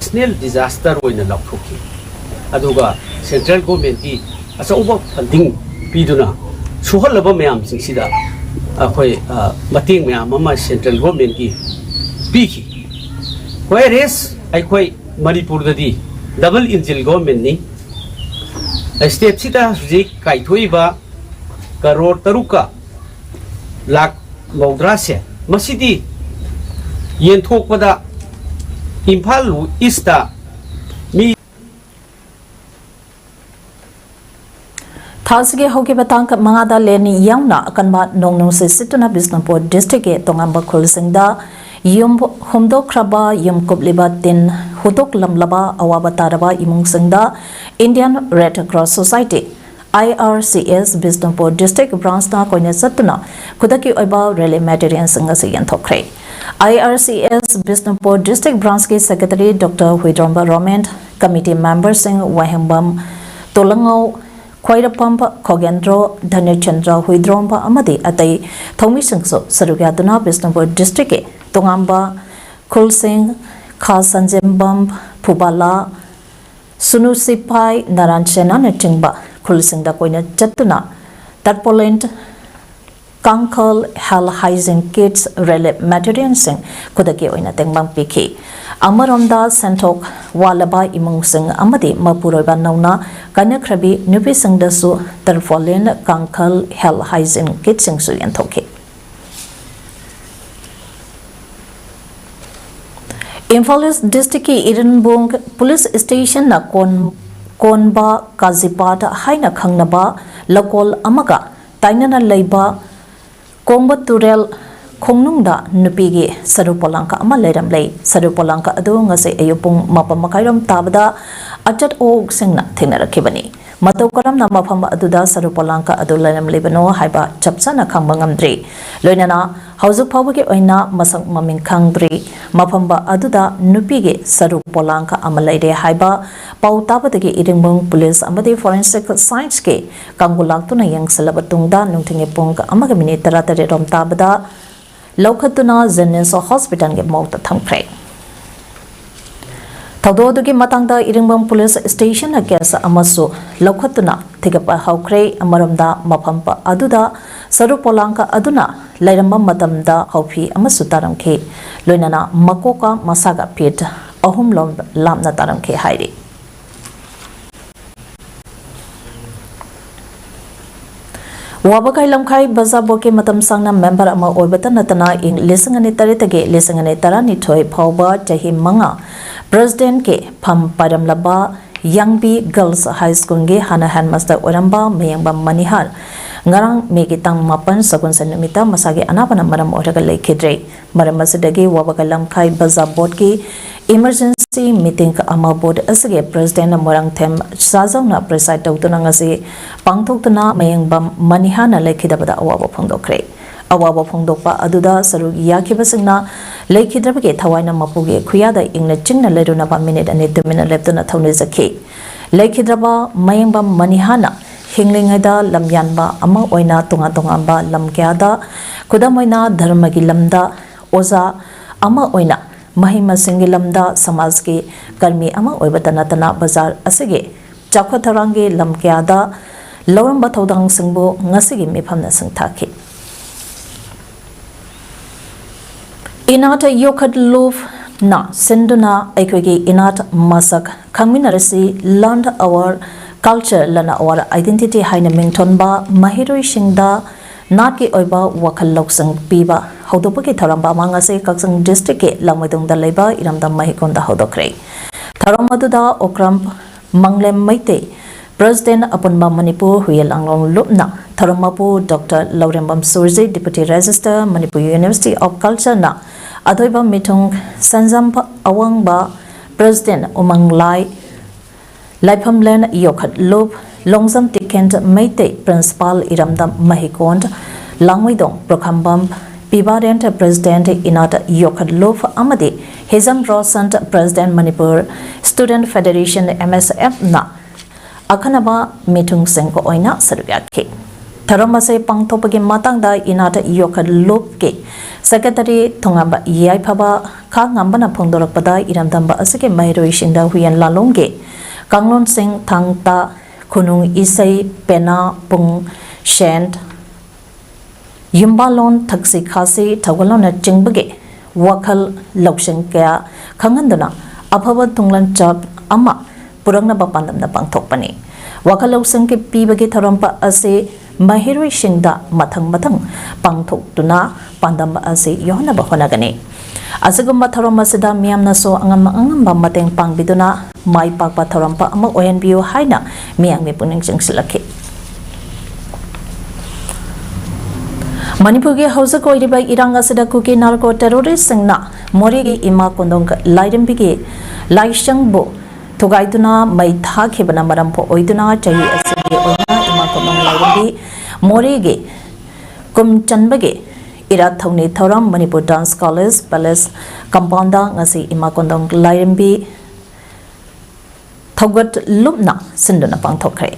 National disaster ꯑꯣꯏꯅ ꯂꯥꯎꯊꯣꯛꯈꯤ꯫ ꯑꯗꯨꯒ central governmentꯀꯤ ꯑꯆꯧꯕ funding ꯄꯤꯗꯨꯅ ꯁꯣꯛꯍꯜꯂꯕ ꯃꯌꯥꯝꯁꯤꯡꯁꯤꯗ ꯑꯩꯈꯣꯏ, ꯑ, ꯃꯇꯦꯡ ꯃꯌꯥꯝ ꯑꯃ central governmentꯀꯤ ꯄꯤꯈꯤ꯫ Whereas ꯑꯩꯈꯣꯏ ꯃꯅꯤꯄꯨꯔꯗꯗꯤ double engine governmentꯅꯤ꯫ Stateꯁꯤꯗ ꯍꯧꯖꯤꯛ ꯀꯥꯏꯊꯣꯛꯏꯕ ꯀꯔꯣꯔ ꯇꯔꯨꯛꯀ ꯂꯥꯈ ꯃꯧꯗ꯭ꯔꯥꯁꯦ, ꯃꯁꯤꯗꯤ ꯌꯦꯟꯊꯣꯛꯄꯗ ꯏꯝꯐꯥꯜ ꯏꯁꯇ ꯃꯤ ꯊꯥꯁꯤꯒꯤ ꯍꯧꯈꯤꯕ ꯇꯥꯡ ꯃꯉꯥꯗ ꯂꯦꯟ ꯌꯥꯎꯅ ꯑꯀꯟꯕ ꯅꯣꯡ ꯅꯨꯡꯁꯤꯠ ꯁꯤꯠꯇꯨꯅ ꯕꯤꯁꯅꯨꯄꯨꯔ districtꯀꯤ ꯇꯣꯉꯥꯟꯕ ꯈꯨꯜꯁꯤꯡꯗ ꯌꯨꯝ ꯍꯨꯝꯗꯣꯛꯈ꯭ꯔꯕ, ꯌꯨꯝ ꯀꯨꯞꯂꯤꯕ ꯇꯤꯟ ꯍꯨꯠꯇꯣꯛꯂꯝꯂꯕ, ꯑꯋꯥꯕ ꯇꯥꯔꯕ ꯏꯃꯨꯡꯁꯤꯡꯗ Indian Red Cross Society, I R C S, Bishnupur district branchꯅ ꯀꯣꯏꯅ ꯆꯠꯇꯨꯅ ꯈꯨꯗꯛꯀꯤ ꯑꯣꯏꯕ relief materialꯁꯤꯡ ꯑꯁꯤ ꯌꯦꯟꯊꯣꯛꯈ꯭ꯔꯦ꯫ I R C S Bishnupur district branchꯀꯤ secretary Doctor Huidrom Romen, committee memberꯁꯤꯡ ꯋꯥꯍꯦꯡꯕꯝ ꯇꯣꯂꯪꯉꯧ, ꯈ꯭ꯋꯥꯏꯔꯄꯝ ꯈꯣꯒꯦꯟꯗ꯭ꯔꯣ, ꯙꯅꯤꯔꯆꯟꯗ꯭ꯔ ꯍꯨꯏꯗ꯭ꯔꯣꯝꯕ ꯑꯃꯗꯤ ꯑꯇꯩ ꯊꯧꯃꯤꯁꯤꯡꯁꯨ ꯁꯔꯨꯛ ꯌꯥꯗꯨꯅ ꯕꯤꯁꯅꯨꯄꯨꯔ districtꯀꯤ ꯇꯣꯉꯥꯟꯕ ꯈꯨꯜꯁꯤꯡ ꯈꯥ ꯁꯟꯖꯦꯝꯕꯝ, ꯐꯨꯕꯥꯂꯥ, ꯁꯨꯅꯨ ꯁꯤꯄꯥꯏ, ꯅꯥꯔꯥꯟ ꯁꯦꯅꯥꯅꯆꯤꯡꯕ ꯈꯨꯜꯁꯤꯡꯗ ꯀꯣꯏꯅ ꯆꯠꯇꯨꯅ tarpaulin, ꯀꯥꯡꯈꯜ, health hygiene kits, relief materialꯁꯤꯡ ꯈꯨꯗꯛꯀꯤ ꯑꯣꯏꯅ ꯇꯦꯡꯕꯥꯡ ꯄꯤꯈꯤ꯫ ꯑꯃꯔꯣꯝꯗ ꯁꯦꯟꯊꯣꯛ ꯋꯥꯠꯂꯕ ꯏꯃꯨꯡꯁꯤꯡ ꯑꯃꯗꯤ ꯃꯄꯨꯔꯣꯏꯕ ꯅꯧꯅ ꯀꯥꯏꯅꯈ꯭ꯔꯕꯤ ꯅꯨꯄꯤꯁꯤꯡꯗꯁꯨ tarpaulin, ꯀꯥꯡꯈꯜ, health hygiene kitꯁꯤꯡꯁꯨ ꯌꯦꯟꯊꯣꯛꯈꯤ꯫ ꯏꯝꯐꯥꯜ ꯏꯁ ꯗꯤꯁꯇ꯭ꯔꯤꯛꯀꯤ ꯏꯔꯤꯟꯕꯨꯡ ꯄꯨꯂꯤꯁ ꯁ꯭ꯇꯦꯁꯟꯅ ꯀꯣꯟ-, ꯀꯣꯟꯕ ꯀꯥꯖꯤꯄꯥꯠ ꯍꯥꯏꯅ ꯈꯪꯅꯕ ꯂꯧꯀꯣꯜ ꯑꯃꯒ ꯇꯥꯏꯅꯅ ꯂꯩꯕ ꯀꯣꯡꯕ ꯇꯨꯔꯦꯜ ꯈꯣꯡꯅꯨꯡꯗ ꯅꯨꯄꯤꯒꯤ ꯁꯔꯨ ꯄꯣꯂꯥꯡꯀ ꯑꯃ ꯂꯩꯔꯝꯂꯦ꯫ ꯁꯔꯨ ꯄꯣꯂꯥꯡꯀ ꯑꯗꯨ ꯉꯁꯤ ꯑꯌꯨꯛ ꯄꯨꯡ ꯃꯥꯄꯟ ꯃꯈꯥꯏꯔꯣꯝ ꯇꯥꯕꯗ ꯑꯆꯠ ꯑꯣꯛꯁꯤꯡꯅ ꯊꯦꯡꯅꯔꯛꯈꯤꯕꯅꯤ꯫ ꯃꯇꯧ ꯀꯔꯝꯅ ꯃꯐꯝ ꯑꯗꯨꯗ ꯁꯔꯨ ꯄꯣꯂꯥꯡꯀ ꯑꯗꯨ ꯂꯩꯔꯝꯂꯤꯕꯅꯣ ꯍꯥꯏꯕ ꯆꯞ ꯆꯥꯅ ꯈꯪꯕ ꯉꯝꯗ꯭ꯔꯤ꯫ ꯂꯣꯏꯅꯅ ꯍꯧꯖꯤꯛ ꯐꯥꯎꯕꯒꯤ ꯑꯣꯏꯅ ꯃꯁꯛ ꯃꯃꯤꯡ ꯈꯪꯗ꯭ꯔꯤ꯫ ꯃꯐꯝ ꯑꯗꯨꯗ ꯅꯨꯄꯤꯒꯤ ꯁꯔꯨ ꯄꯣꯂꯥꯡꯀ ꯑꯃ ꯂꯩꯔꯦ ꯍꯥꯏꯕ ꯄꯥꯎ ꯇꯥꯕꯗꯒꯤ ꯏꯔꯤꯡꯕꯨꯡ ꯄꯨꯂꯤꯁ ꯑꯃꯗꯤ ꯐꯣꯔꯦꯟꯁꯤꯛ ꯁꯥꯏꯟꯁꯀꯤ ꯀꯥꯡꯕꯨ ꯂꯥꯛꯇꯨꯅ ꯌꯦꯡꯁꯤꯜꯂꯕ ꯇꯨꯡꯗ ꯅꯨꯡꯊꯤꯜꯒꯤ ꯄꯨꯡ ꯑꯃꯒ ꯃꯤꯅꯤꯠ ꯇꯔꯥꯇꯔꯦꯠ ꯔꯣꯝ ꯇꯥꯕꯗ ꯂꯧꯈꯠꯇꯨꯅ ꯖꯦꯅꯤꯝꯁ ꯍꯣꯁꯄꯤꯇꯥꯜꯒꯤ ꯃꯣꯔꯒꯇ ꯊꯝꯈ꯭ꯔꯦ꯫ ꯊꯧꯗꯣꯛ ꯑꯗꯨꯒꯤ ꯃꯇꯥꯡꯗ ꯏꯔꯤꯡꯕꯝ ꯄꯨꯂꯤꯁ ꯁ꯭ꯇꯦꯁꯟꯅ ꯀꯦꯁ ꯑꯃꯁꯨ ꯂꯧꯈꯠꯇꯨꯅ ꯊꯤꯒꯠꯄ ꯍꯧꯈ꯭ꯔꯦ꯫ ꯑꯃꯔꯣꯝꯗ ꯃꯐꯝ ꯑꯗꯨꯗ ꯁꯔꯨ ꯄꯣꯂꯥꯡꯀ ꯑꯗꯨꯅ ꯂꯩꯔꯝꯕ ꯃꯇꯝꯗ ꯍꯥꯎꯐꯤ ꯑꯃꯁꯨ ꯇꯥꯔꯝꯈꯤ꯫ ꯂꯣꯏꯅꯅ ꯃꯀꯣꯛꯀ ꯃꯁꯥꯒ ꯐꯤꯠ ꯑꯍꯨꯝ ꯂꯣꯝ ꯂꯥꯞꯅ ꯇꯥꯔꯝꯈꯤ ꯍꯥꯏꯔꯤ꯫ ꯋꯥꯕꯒꯥꯏ ꯂꯝꯈꯥꯏ ꯕꯖꯥꯔ ꯕꯣꯔꯗꯀꯤ ꯃꯇꯝ ꯁꯥꯡꯅ ꯃꯦꯝꯕꯔ ꯑꯃ ꯑꯣꯏꯕꯇ ꯅꯠꯇꯅ ꯏꯪ ꯂꯤꯁꯤꯡ ꯑꯅꯤ ꯇꯔꯦꯠꯇꯒꯤ ꯂꯤꯁꯤꯡ ꯑꯅꯤ ꯇꯔꯥꯅꯤꯊꯣꯏ ꯐꯥꯎꯕ ꯆꯍꯤ ꯃꯉꯥ ꯄ꯭ꯔꯦꯁꯤꯗꯦꯟꯠꯀꯤ ꯐꯝ ꯄꯥꯏꯔꯝꯂꯕ ꯌꯥꯡꯕꯤ ꯒꯔꯜꯁ ꯍꯥꯏ ꯁ꯭ꯀꯨꯜꯒꯤ ꯍꯥꯟꯅ ꯍꯦꯗꯃꯥꯁꯇꯔ ꯑꯣꯏꯔꯝꯕ ꯃꯌꯦꯡꯕꯝ ꯃꯅꯤꯍꯥꯔ ꯉꯔꯥꯡ ꯃꯦꯒꯤ ꯇꯥꯡ ꯃꯥꯄꯟ ꯁꯒꯣꯜꯁꯦꯟ ꯅꯨꯃꯤꯠꯇ ꯃꯁꯥꯒꯤ ꯑꯅꯥꯕꯅ ꯃꯔꯝ ꯑꯣꯏꯔꯒ ꯂꯩꯈꯤꯗ꯭ꯔꯦ꯫ ꯃꯔꯝ ꯑꯁꯤꯗꯒꯤ ꯋꯥꯕꯒꯥꯏ ꯂꯝꯈꯥꯏ ꯕꯖꯥꯔ ꯕꯣꯔꯗꯀꯤ ꯏꯃꯔꯖꯦꯟꯁꯤ ꯃꯤꯇꯤꯡ ꯑꯃ ꯕꯣꯔꯗ ꯑꯁꯤꯒꯤ ꯄ꯭ꯔꯦꯁꯤꯗꯦꯟꯠ ꯃꯣꯏꯔꯥꯡꯊꯦꯝ ꯁꯥꯖꯧꯅ ꯄ꯭ꯔꯤꯁꯥꯏꯗ ꯇꯧꯗꯨꯅ ꯉꯁꯤ ꯄꯥꯡꯊꯣꯛꯇꯨꯅ ꯃꯌꯦꯡꯕꯝ ꯃꯅꯤꯍꯥꯔꯅ ꯂꯩꯈꯤꯗꯕꯗ ꯑꯋꯥꯕ ꯐꯣꯡꯗꯣꯛꯈ꯭ꯔꯦ꯫ ꯑꯋꯥꯕ ꯐꯣꯡꯗꯣꯛꯄ ꯑꯗꯨꯗ ꯁꯔꯨꯛ ꯌꯥꯈꯤꯕꯁꯤꯡꯅ ꯂꯩꯈꯤꯗ꯭ꯔꯕꯒꯤ ꯊꯋꯥꯏꯅ ꯃꯄꯨꯒꯤ ꯈꯨꯌꯥꯗ ꯏꯪꯅ ꯆꯤꯡꯅ ꯂꯩꯔꯨꯅꯕ ꯃꯤꯅꯤꯠ ꯑꯅꯤ ꯇꯨꯃꯤꯟꯅ ꯂꯦꯞꯇꯨꯅ ꯊꯧꯅꯤꯖꯈꯤ꯫ ꯂꯩꯈꯤꯗ꯭ꯔꯕ ꯃꯌꯦꯡꯕꯝ ꯃꯅꯤꯍꯥꯔꯅ ꯍꯤꯡꯂꯤꯉꯩꯗ ꯂꯝꯌꯥꯟꯕ ꯑꯃ ꯑꯣꯏꯅ ꯇꯣꯉꯥꯟ ꯇꯣꯉꯥꯟꯕ ꯂꯝ ꯀꯌꯥꯗ, ꯈꯨꯗꯝ ꯑꯣꯏꯅ ꯙꯔꯃꯒꯤ ꯂꯝꯗ ꯑꯣꯖꯥ ꯑꯃ ꯑꯣꯏꯅ, ꯃꯍꯩ ꯃꯁꯤꯡꯒꯤ ꯂꯝꯗ ꯁꯃꯥꯖꯀꯤ ꯀꯔꯃꯤ ꯑꯃ ꯑꯣꯏꯕꯇ ꯅꯠꯇꯅ ꯕꯖꯥꯔ ꯑꯁꯤꯒꯤ ꯆꯥꯎꯈꯠ ꯊꯧꯔꯥꯡꯒꯤ ꯂꯝ ꯀꯌꯥꯗ ꯂꯧꯔꯝꯕ ꯊꯧꯗꯥꯡꯁꯤꯡꯕꯨ ꯉꯁꯤꯒꯤ ꯃꯤꯐꯝꯅ ꯁꯤꯡꯊꯥꯈꯤ꯫ ꯏꯅꯥꯠ ꯌꯣꯛꯈꯠꯂꯨꯅ ꯁꯤꯟꯗꯨꯅ ꯑꯩꯈꯣꯏꯒꯤ ꯏꯅꯥꯠ ꯃꯁꯛ ꯈꯪꯃꯤꯟꯅꯔꯁꯤ, Learn Our Culture, Learn Our Identity ꯍꯥꯏꯅ ꯃꯤꯡꯊꯣꯟꯕ ꯃꯍꯩꯔꯣꯏꯁꯤꯡꯗ ꯅꯥꯠꯀꯤ ꯑꯣꯏꯕ ꯋꯥꯈꯜ ꯂꯧꯁꯤꯡ ꯄꯤꯕ ꯍꯧꯗꯣꯛꯄꯒꯤ ꯊꯧꯔꯝ ꯑꯃ ꯉꯁꯤ ꯀꯛꯆꯤꯡ ꯗꯤꯁꯇ꯭ꯔꯤꯛꯀꯤ ꯂꯥꯡꯃꯩꯗꯣꯡꯗ ꯂꯩꯕ ꯏꯔꯝꯗꯝ ꯃꯍꯤꯀꯣꯟꯗ ꯍꯧꯗꯣꯛꯈ꯭ꯔꯦ꯫ ꯊꯧꯔꯝ ꯑꯗꯨꯗ ꯑꯣꯀ꯭ꯔꯝ ꯃꯪꯂꯦꯝ ꯃꯩꯇꯩ, ꯄ꯭ꯔꯦꯁꯤꯗꯦꯟ ꯑꯄꯨꯟꯕ ꯃꯅꯤꯄꯨꯔ ꯍꯨꯌꯦꯟ ꯂꯥꯡꯂꯣꯡ ꯂꯨꯞꯅ ꯊꯧꯔꯝ ꯃꯄꯨ doctor Lourembam Surji, deputy registrar Manipur university of ꯀꯜꯆꯔꯅ ꯑꯊꯣꯏꯕ ꯃꯤꯊꯨꯡ ꯁꯟꯖꯝ ꯑꯋꯥꯡꯕ, ꯄ꯭ꯔꯦꯁꯤꯗꯦꯟ ꯎꯃꯪꯂꯥꯏ ꯂꯥꯏꯐꯝꯂꯦꯟ ꯌꯣꯛꯈꯠꯂꯨꯞ, ꯂꯣꯡꯖꯝ ꯇꯤꯀꯦꯟ ꯃꯩꯇꯩ, ꯄ꯭ꯔꯤꯟꯁꯤꯄꯥꯜ ꯏꯔꯝꯗꯝ ꯃꯍꯤꯀꯣꯟ ꯂꯥꯡꯃꯩꯗꯣꯡ, ꯄ꯭ꯔꯣꯈꯝꯕꯝ ꯄꯤꯕꯥꯔꯦꯟ, ꯄ꯭ꯔꯦꯁꯤꯗꯦꯟ ꯏꯅꯥꯠ ꯌꯣꯛꯈꯠꯂꯨꯞ ꯑꯃꯗꯤ Hijam Roshan, president Manipur student federation, M S ꯑꯦꯐꯅ ꯑꯈꯟꯅꯕ ꯃꯤꯊꯨꯡꯁꯤꯡꯒ ꯑꯣꯏꯅ ꯁꯔꯨꯛ ꯌꯥꯈꯤ꯫ ꯊꯧꯔꯝ ꯑꯁꯤ ꯄꯥꯡꯊꯣꯛꯄꯒꯤ ꯃꯇꯥꯡꯗ ꯏꯅꯥꯠ ꯌꯣꯛꯈꯠꯂꯨꯞꯀꯤ ꯁꯦꯀ꯭ꯔꯦꯇꯔꯤ ꯊꯣꯉꯥꯝꯕ ꯌꯥꯏꯐꯕ ꯈꯥꯉꯝꯕꯅ ꯐꯣꯡꯗꯣꯔꯛꯄꯗ, ꯏꯔꯝꯗꯝꯕ ꯑꯁꯤꯒꯤ ꯃꯍꯩꯔꯣꯏꯁꯤꯡꯗ ꯍꯨꯌꯦꯟ ꯂꯥꯂꯣꯡꯒꯤ ꯀꯥꯡꯂꯣꯟꯁꯤꯡ, ꯊꯥꯡ ꯇꯥ, ꯈꯨꯅꯨꯡ ꯏꯁꯩ, ꯄꯦꯅꯥ, ꯄꯨꯡ, ꯁꯦꯟ, ꯌꯨꯝꯕꯥꯂꯣꯟ, ꯊꯛꯁꯤ ꯈꯥꯁꯤ, ꯊꯧꯒꯜꯂꯣꯟꯅꯆꯤꯡꯕꯒꯤ ꯋꯥꯈꯜ ꯂꯧꯁꯤꯡ ꯀꯌꯥ ꯈꯪꯍꯟꯗꯨꯅ ꯑꯐꯕ ꯇꯨꯡꯂꯝꯆꯠ ꯑꯃ ꯄꯨꯔꯛꯅꯕ ꯄꯥꯟꯗꯝꯅ ꯄꯥꯡꯊꯣꯛꯄꯅꯤ꯫ ꯋꯥꯈꯜ ꯂꯧꯁꯤꯡ ꯄꯤꯕꯒꯤ ꯊꯧꯔꯝ ꯑꯁꯤ ꯃꯍꯩꯔꯣꯏꯁꯤꯡꯗ ꯃꯊꯪ ꯃꯊꯪ ꯄꯥꯡꯊꯣꯛꯇꯨꯅ ꯄꯥꯟꯗꯝ ꯑꯁꯤ ꯌꯧꯍꯟꯅꯕ ꯍꯣꯠꯅꯒꯅꯤ꯫ ꯑꯁꯤꯒꯨꯝꯕ ꯊꯧꯔꯝ ꯑꯁꯤꯗ ꯃꯤꯌꯥꯝꯅꯁꯨ ꯑꯉꯝ ꯑꯉꯝꯕ ꯃꯇꯦꯡ ꯄꯥꯡꯕꯤꯗꯨꯅ ꯃꯥꯏ ꯄꯥꯛꯄ ꯊꯧꯔꯝ ꯑꯃ ꯑꯣꯏꯍꯟꯕꯤꯌꯨ ꯍꯥꯏꯅ ꯃꯤꯌꯥꯝꯒꯤ ꯄꯨꯛꯅꯤꯡ ꯆꯤꯡꯁꯤꯜꯂꯛꯈꯤ꯫ ꯃꯅꯤꯄꯨꯔꯒꯤ ꯍꯧꯖꯤꯛ ꯑꯣꯏꯔꯤꯕ ꯏꯔꯥꯡ ꯑꯁꯤꯗ ꯀꯨꯀꯤ ꯅꯥꯔꯀꯣ ꯇꯦꯔꯣꯔꯤꯁꯁꯤꯡꯅ ꯃꯣꯔꯦꯒꯤ ꯏꯃꯥ ꯀꯣꯟꯗꯣꯡ ꯂꯥꯏꯔꯦꯝꯕꯤꯒꯤ ꯂꯥꯏꯁꯪꯕꯨ ꯊꯨꯒꯥꯏꯗꯨꯅ ꯃꯩ ꯊꯥꯈꯤꯕꯅ ꯃꯔꯝ ꯑꯣꯏꯗꯨꯅ ꯆꯍꯤ ꯑꯁꯤꯒꯤ ꯑꯣꯏꯅ ꯏꯃꯥ ꯀꯣꯟꯗꯣꯡ ꯂꯥꯏꯔꯦꯝꯕꯤ ꯃꯣꯔꯦꯒꯤ ꯀꯨꯝ ꯆꯟꯕꯒꯤ ꯏꯔꯥꯠ ꯊꯧꯅꯤ ꯊꯧꯔꯝ Manipur dance college palace compound ꯉꯁꯤ ꯏꯃꯥ ꯀꯣꯟꯗꯣꯡ ꯂꯥꯏꯔꯦꯝꯕꯤ ꯊꯧꯒꯠ ꯂꯨꯞꯅ ꯁꯤꯟꯗꯨꯅ ꯄꯥꯡꯊꯣꯛꯈ꯭ꯔꯦ꯫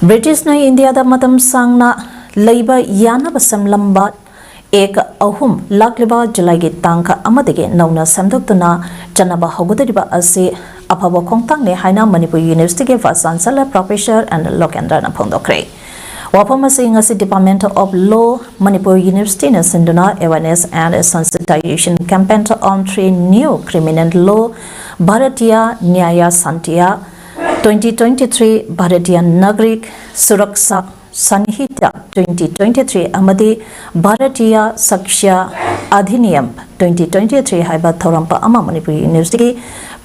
ꯕ꯭ꯔꯤꯇꯤꯁꯅ ꯏꯟꯗꯤꯌꯥꯗ ꯃꯇꯝ ꯁꯥꯡꯅ ꯂꯩꯕ ꯌꯥꯅꯕ ꯁꯦꯝꯂꯝꯕ ꯑꯦꯛ ꯑꯍꯨꯝ ꯂꯥꯛꯂꯤꯕ ꯖꯨꯂꯥꯏꯒꯤ ꯇꯥꯡ ꯑꯃꯗꯒꯤ ꯅꯧꯅ ꯁꯦꯝꯗꯣꯛꯇꯨꯅ ꯆꯠꯅꯕ ꯍꯧꯒꯗꯧꯔꯤꯕ ꯑꯁꯤ ꯑꯐꯕ ꯈꯣꯡꯊꯥꯡꯅꯤ ꯍꯥꯏꯅ ꯃꯅꯤꯄꯨꯔ ꯌꯨꯅꯤꯚꯔꯁꯤꯇꯤꯒꯤ ꯚꯥꯏꯁ ꯆꯥꯟꯁꯦꯂꯔ ꯄ꯭ꯔꯣꯐꯦꯁꯔ ꯑꯦꯟ ꯂꯣꯀꯦꯟꯗ꯭ꯔꯅ ꯐꯣꯡꯗꯣꯛꯈ꯭ꯔꯦ꯫ ꯋꯥꯐꯝ ꯑꯁꯤ ꯉꯁꯤ Department of Law, ꯃꯅꯤꯄꯨꯔ ꯌꯨꯅꯤꯚꯔꯁꯤꯇꯤꯅ ꯁꯤꯟꯗꯨꯅ Awareness and Sensitization Campaign on Three New Criminal Law, Bharatiya Nyaya Santiya, twenty twenty-three, Bharatiya Nagarik Suraksha Sanhita twenty twenty-three ꯑꯃꯗꯤ Bharatiya Sakshya Adhiniyam twenty twenty-three ꯍꯥꯏꯕ ꯊꯧꯔꯝ ꯑꯃ ꯃꯅꯤꯄꯨꯔ ꯌꯨꯅꯤꯚꯔꯁꯤꯇꯤꯒꯤ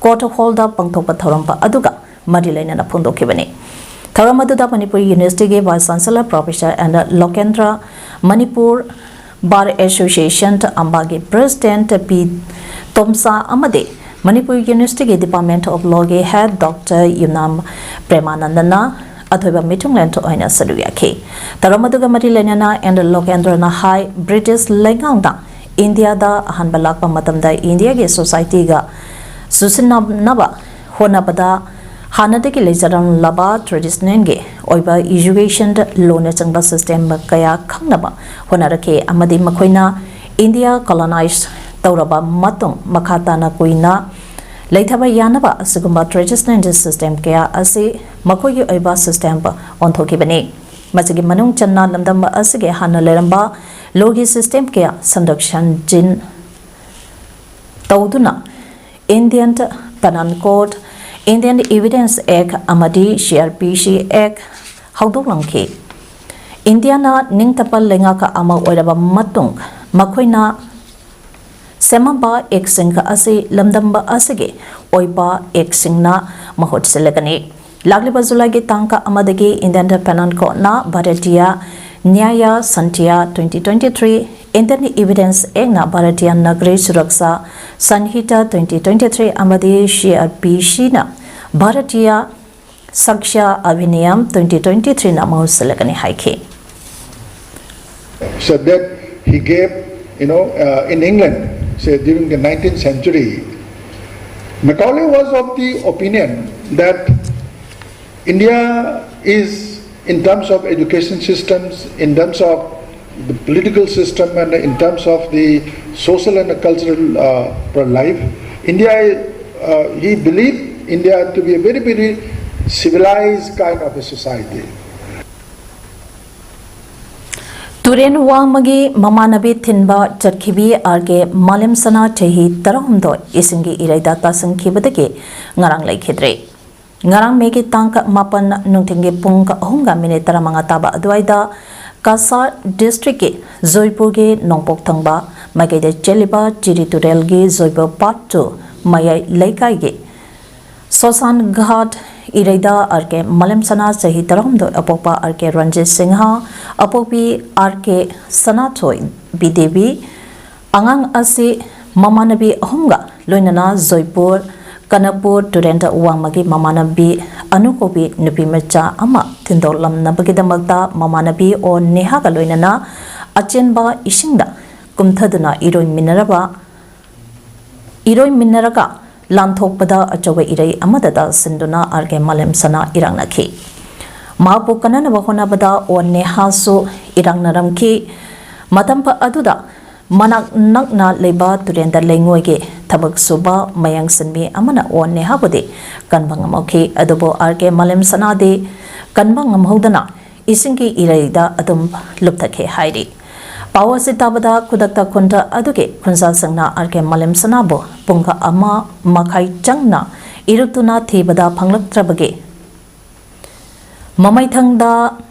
ꯀꯣꯔꯠ ꯍꯣꯜꯗ ꯄꯥꯡꯊꯣꯛꯄ ꯊꯧꯔꯝ ꯑꯗꯨꯒ ꯃꯔꯤ ꯂꯩꯅꯅ ꯐꯣꯡꯗꯣꯛꯈꯤꯕꯅꯤ꯫ ꯊꯧꯔꯝ ꯑꯗꯨꯗ ꯃꯅꯤꯄꯨꯔ ꯌꯨꯅꯤꯚꯔꯁꯤꯇꯤꯒꯤ Vice Chancellor Professor N ꯂꯣꯀꯦꯟꯗ꯭ꯔ, Manipur Bar Association ꯑꯝꯕꯥꯒꯤ President P ꯇꯣꯝꯁꯥ ꯑꯃꯗꯤ ꯃꯅꯤꯄꯨꯔ ꯌꯨꯅꯤꯚꯔꯁꯤꯇꯤꯒꯤ Department of Lawꯒꯤ Head Doctor ꯌꯨꯝꯅꯥꯝ ꯄ꯭ꯔꯦꯃꯥꯅꯟꯗꯅ ꯑꯊꯣꯏꯕ ꯃꯤꯊꯨꯡꯂꯦꯟ ꯑꯣꯏꯅ ꯁꯔꯨꯛ ꯌꯥꯈꯤ꯫ ꯊꯧꯔꯝ ꯑꯗꯨꯒ ꯃꯔꯤ ꯂꯩꯅꯅ N ꯂꯣꯀꯦꯟꯗ꯭ꯔꯅ ꯍꯥꯏ, ꯕ꯭ꯔꯤꯇꯤꯁ ꯂꯩꯉꯥꯛꯅ ꯏꯟꯗꯤꯌꯥꯗ ꯑꯍꯥꯟꯕ ꯂꯥꯛꯄ ꯃꯇꯝꯗ ꯏꯟꯗꯤꯌꯥꯒꯤ ꯁꯣꯁꯥꯏꯇꯤꯒ ꯆꯨꯁꯤꯟꯅꯅꯕ ꯍꯣꯠꯅꯕꯗ ꯍꯥꯟꯅꯗꯒꯤ ꯂꯩꯖꯔꯝꯂꯕ traditionalꯒꯤ ꯑꯣꯏꯕ education, ꯂꯣꯟꯅꯆꯤꯡꯕ system ꯀꯌꯥ ꯈꯪꯅꯕ ꯍꯣꯠꯅꯔꯛꯈꯤ ꯑꯃꯗꯤ ꯃꯈꯣꯏꯅ ꯏꯟꯗꯤꯌꯥ colonize ꯇꯧꯔꯕ ꯃꯇꯨꯡ ꯃꯈꯥ ꯇꯥꯅ ꯀꯨꯏꯅ ꯂꯩꯊꯕ ꯌꯥꯅꯕ ꯑꯁꯤꯒꯨꯝꯕ traditional system ꯀꯌꯥ ꯑꯁꯤ ꯃꯈꯣꯏꯒꯤ ꯑꯣꯏꯕ system ꯑꯣꯟꯊꯣꯛꯈꯤꯕꯅꯤ꯫ ꯃꯁꯤꯒꯤ ꯃꯅꯨꯡ ꯆꯟꯅ ꯂꯝꯗꯝ ꯑꯁꯤꯒꯤ ꯍꯥꯟꯅ ꯂꯩꯔꯝꯕ ꯂꯣꯒꯤ system ꯀꯌꯥ ꯁꯦꯝꯗꯣꯛ ꯁꯦꯝꯖꯤꯟ ꯇꯧꯗꯨꯅ Indian Penal Code, Indian Evidence Act ꯑꯃꯗꯤ C R P C Act ꯍꯧꯗꯣꯛꯂꯝꯈꯤ꯫ ꯏꯟꯗꯤꯌꯥꯅ ꯅꯤꯡꯇꯝꯕ ꯂꯩꯉꯥꯛ ꯑꯃ ꯑꯣꯏꯔꯕ ꯃꯇꯨꯡ ꯃꯈꯣꯏꯅ ꯁꯦꯝꯃꯝꯕ actꯁꯤꯡ ꯑꯁꯤ ꯂꯝꯗꯝ ꯑꯁꯤꯒꯤ ꯑꯣꯏꯕ actꯁꯤꯡꯅ ꯃꯍꯨꯠ ꯁꯤꯜꯂꯒꯅꯤ꯫ ꯂꯥꯛꯂꯤꯕ ꯖꯨꯂꯥꯏꯒꯤ ꯇꯥꯡ ꯑꯃꯗꯒꯤ Indian Penal Codeꯅ Bharatiya Nyaya Sanhita twenty twenty-three, Indian Evidence Actꯅ Bharatiya Nagarik Suraksha Sanhita twenty twenty-three ꯑꯃꯗꯤ C R P Cꯅ Bharatiya Sakshya Adhiniyam twenty twenty-threeꯅ ꯃꯍꯨꯠ ꯁꯤꯜꯂꯒꯅꯤ ꯍꯥꯏꯈꯤ꯫ So that he gave, you know, uh, in England, say during the nineteenth century, Macaulay was of the opinion that India is, in terms of education systems, in terms of the political system, and in terms of the social and cultural uh, life, India, uh, he believed India to be a very, very civilized kind of a society. ꯇꯨꯔꯦꯟ ꯋꯥꯡꯃꯒꯤ ꯃꯃꯥꯟꯅꯕꯤ ꯊꯤꯟꯕ ꯆꯠꯈꯤꯕꯤ R ꯀꯦ ꯃꯥꯂꯦꯝꯁꯅꯥ ꯆꯍꯤ ꯇꯔꯥꯍꯨꯝꯗꯣꯏ ꯏꯁꯤꯡꯒꯤ ꯏꯔꯩꯗ ꯇꯥꯁꯤꯟꯈꯤꯕꯗꯒꯤ ꯉꯔꯥꯡ ꯂꯩꯈꯤꯗ꯭ꯔꯦ꯫ ꯉꯔꯥꯡ ꯃꯦꯒꯤ ꯇꯥꯡ ꯃꯥꯄꯟ ꯅꯨꯡꯊꯤꯜꯒꯤ ꯄꯨꯡ ꯑꯍꯨꯝꯒ ꯃꯤꯅꯤꯠ ꯇꯔꯥꯃꯉꯥ ꯇꯥꯕ ꯑꯗꯨꯋꯥꯏꯗ ꯀꯁꯥꯔ ꯗꯤꯁꯇ꯭ꯔꯤꯛꯀꯤ ꯖꯣꯏꯄꯨꯔꯒꯤ ꯅꯣꯡꯄꯣꯛ ꯊꯪꯕ ꯃꯥꯏꯀꯩꯗ ꯆꯦꯜꯂꯤꯕ ꯆꯤꯔꯤ ꯇꯨꯔꯦꯜꯒꯤ ꯖꯣꯏꯄꯨꯔ ꯄꯥꯔꯠ ꯇꯨ ꯃꯌꯥꯏ ꯂꯩꯀꯥꯏꯒꯤ ꯁꯣꯁꯥꯟ ꯘꯥꯠ ꯏꯔꯩꯗ ꯑꯥꯔ ꯀꯦ ꯃꯥꯂꯦꯝꯁꯅꯥ ꯆꯍꯤ ꯇꯔꯥꯍꯨꯝꯗꯣꯏ ꯑꯄꯣꯛꯄ ꯑꯥꯔ ꯀꯦ ꯔꯟꯖꯤꯠ ꯁꯤꯡꯍ ꯑꯄꯣꯛꯄꯤ ꯑꯥꯔ ꯀꯦ ꯁꯅꯥꯊꯣꯏ ꯕꯤꯗꯦꯕꯤ ꯑꯉꯥꯡ ꯑꯁꯤ ꯃꯃꯥꯟꯅꯕꯤ ꯑꯍꯨꯝꯒ ꯂꯣꯏꯅꯅ ꯖꯣꯏꯄꯨꯔ ꯀꯅꯄꯨꯔ ꯇꯨꯔꯦꯟꯗ ꯋꯥꯡꯃꯒꯤ ꯃꯃꯥꯟꯅꯕꯤ ꯑꯅꯨ ꯀꯧꯕꯤ ꯅꯨꯄꯤ ꯃꯆꯥ ꯑꯃ ꯊꯤꯟꯗꯣꯛꯂꯝꯅꯕꯒꯤꯗꯃꯛꯇ ꯃꯃꯥꯟꯅꯕꯤ ꯑꯣ ꯅꯦꯍꯥꯒ ꯂꯣꯏꯅꯅ ꯑꯆꯦꯟꯕ ꯏꯁꯤꯡꯗ ꯀꯨꯝꯊꯗꯨꯅ ꯏꯔꯣꯏꯃꯤꯟꯅꯔꯕ ꯏꯔꯣꯏꯃꯤꯟꯅꯔꯒ ꯂꯥꯟꯊꯣꯛꯄꯗ ꯑꯆꯧꯕ ꯏꯔꯩ ꯑꯃꯗ ꯇꯥꯁꯤꯟꯗꯨꯅ ꯑꯥꯔ ꯀꯦ ꯃꯥꯂꯦꯝꯁꯅꯥ ꯏꯔꯥꯛꯅꯈꯤ꯫ ꯃꯍꯥꯛꯄꯨ ꯀꯟꯅꯅꯕ ꯍꯣꯠꯅꯕꯗ ꯑꯣ ꯅꯦꯍꯥꯁꯨ ꯏꯔꯥꯛꯅꯔꯝꯈꯤ꯫ ꯃꯇꯝ ꯑꯗꯨꯗ ꯃꯅꯥꯛ ꯅꯛꯅ ꯂꯩꯕ ꯇꯨꯔꯦꯟꯗ ꯂꯩꯉꯣꯏꯒꯤ ꯊꯕꯛ ꯁꯨꯕ ꯃꯌꯥꯡ ꯁꯤꯟꯃꯤ ꯑꯃꯅ ꯑꯣ ꯅꯦꯍꯥꯕꯨꯗꯤ ꯀꯟꯕ ꯉꯝꯍꯧꯈꯤ꯫ ꯑꯗꯨꯕꯨ ꯑꯥꯔ ꯀꯦ ꯃꯥꯂꯦꯝꯁꯅꯥꯗꯤ ꯀꯟꯕ ꯉꯝꯍꯧꯗꯅ ꯏꯁꯤꯡꯒꯤ ꯏꯔꯩꯗ ꯑꯗꯨꯝ ꯂꯨꯞꯊꯈꯤ ꯍꯥꯏꯔꯤ꯫ ꯄꯥꯎ ꯑꯁꯤ ꯇꯥꯕꯗ ꯈꯨꯗꯛꯇ ꯈꯨꯟꯗ ꯑꯗꯨꯒꯤ ꯈꯨꯟꯖꯥꯁꯤꯡꯅ ꯑꯥꯔ ꯀꯦ ꯃꯥꯂꯦꯝꯁꯅꯥꯕꯨ ꯄꯨꯡ ꯑꯃ ꯃꯈꯥꯏ ꯆꯪꯅ ꯏꯔꯨꯞꯇꯨꯅ ꯊꯤꯕꯗ ꯐꯪꯂꯛꯇ꯭ꯔꯕꯒꯤ ꯃꯃꯩꯊꯪꯗ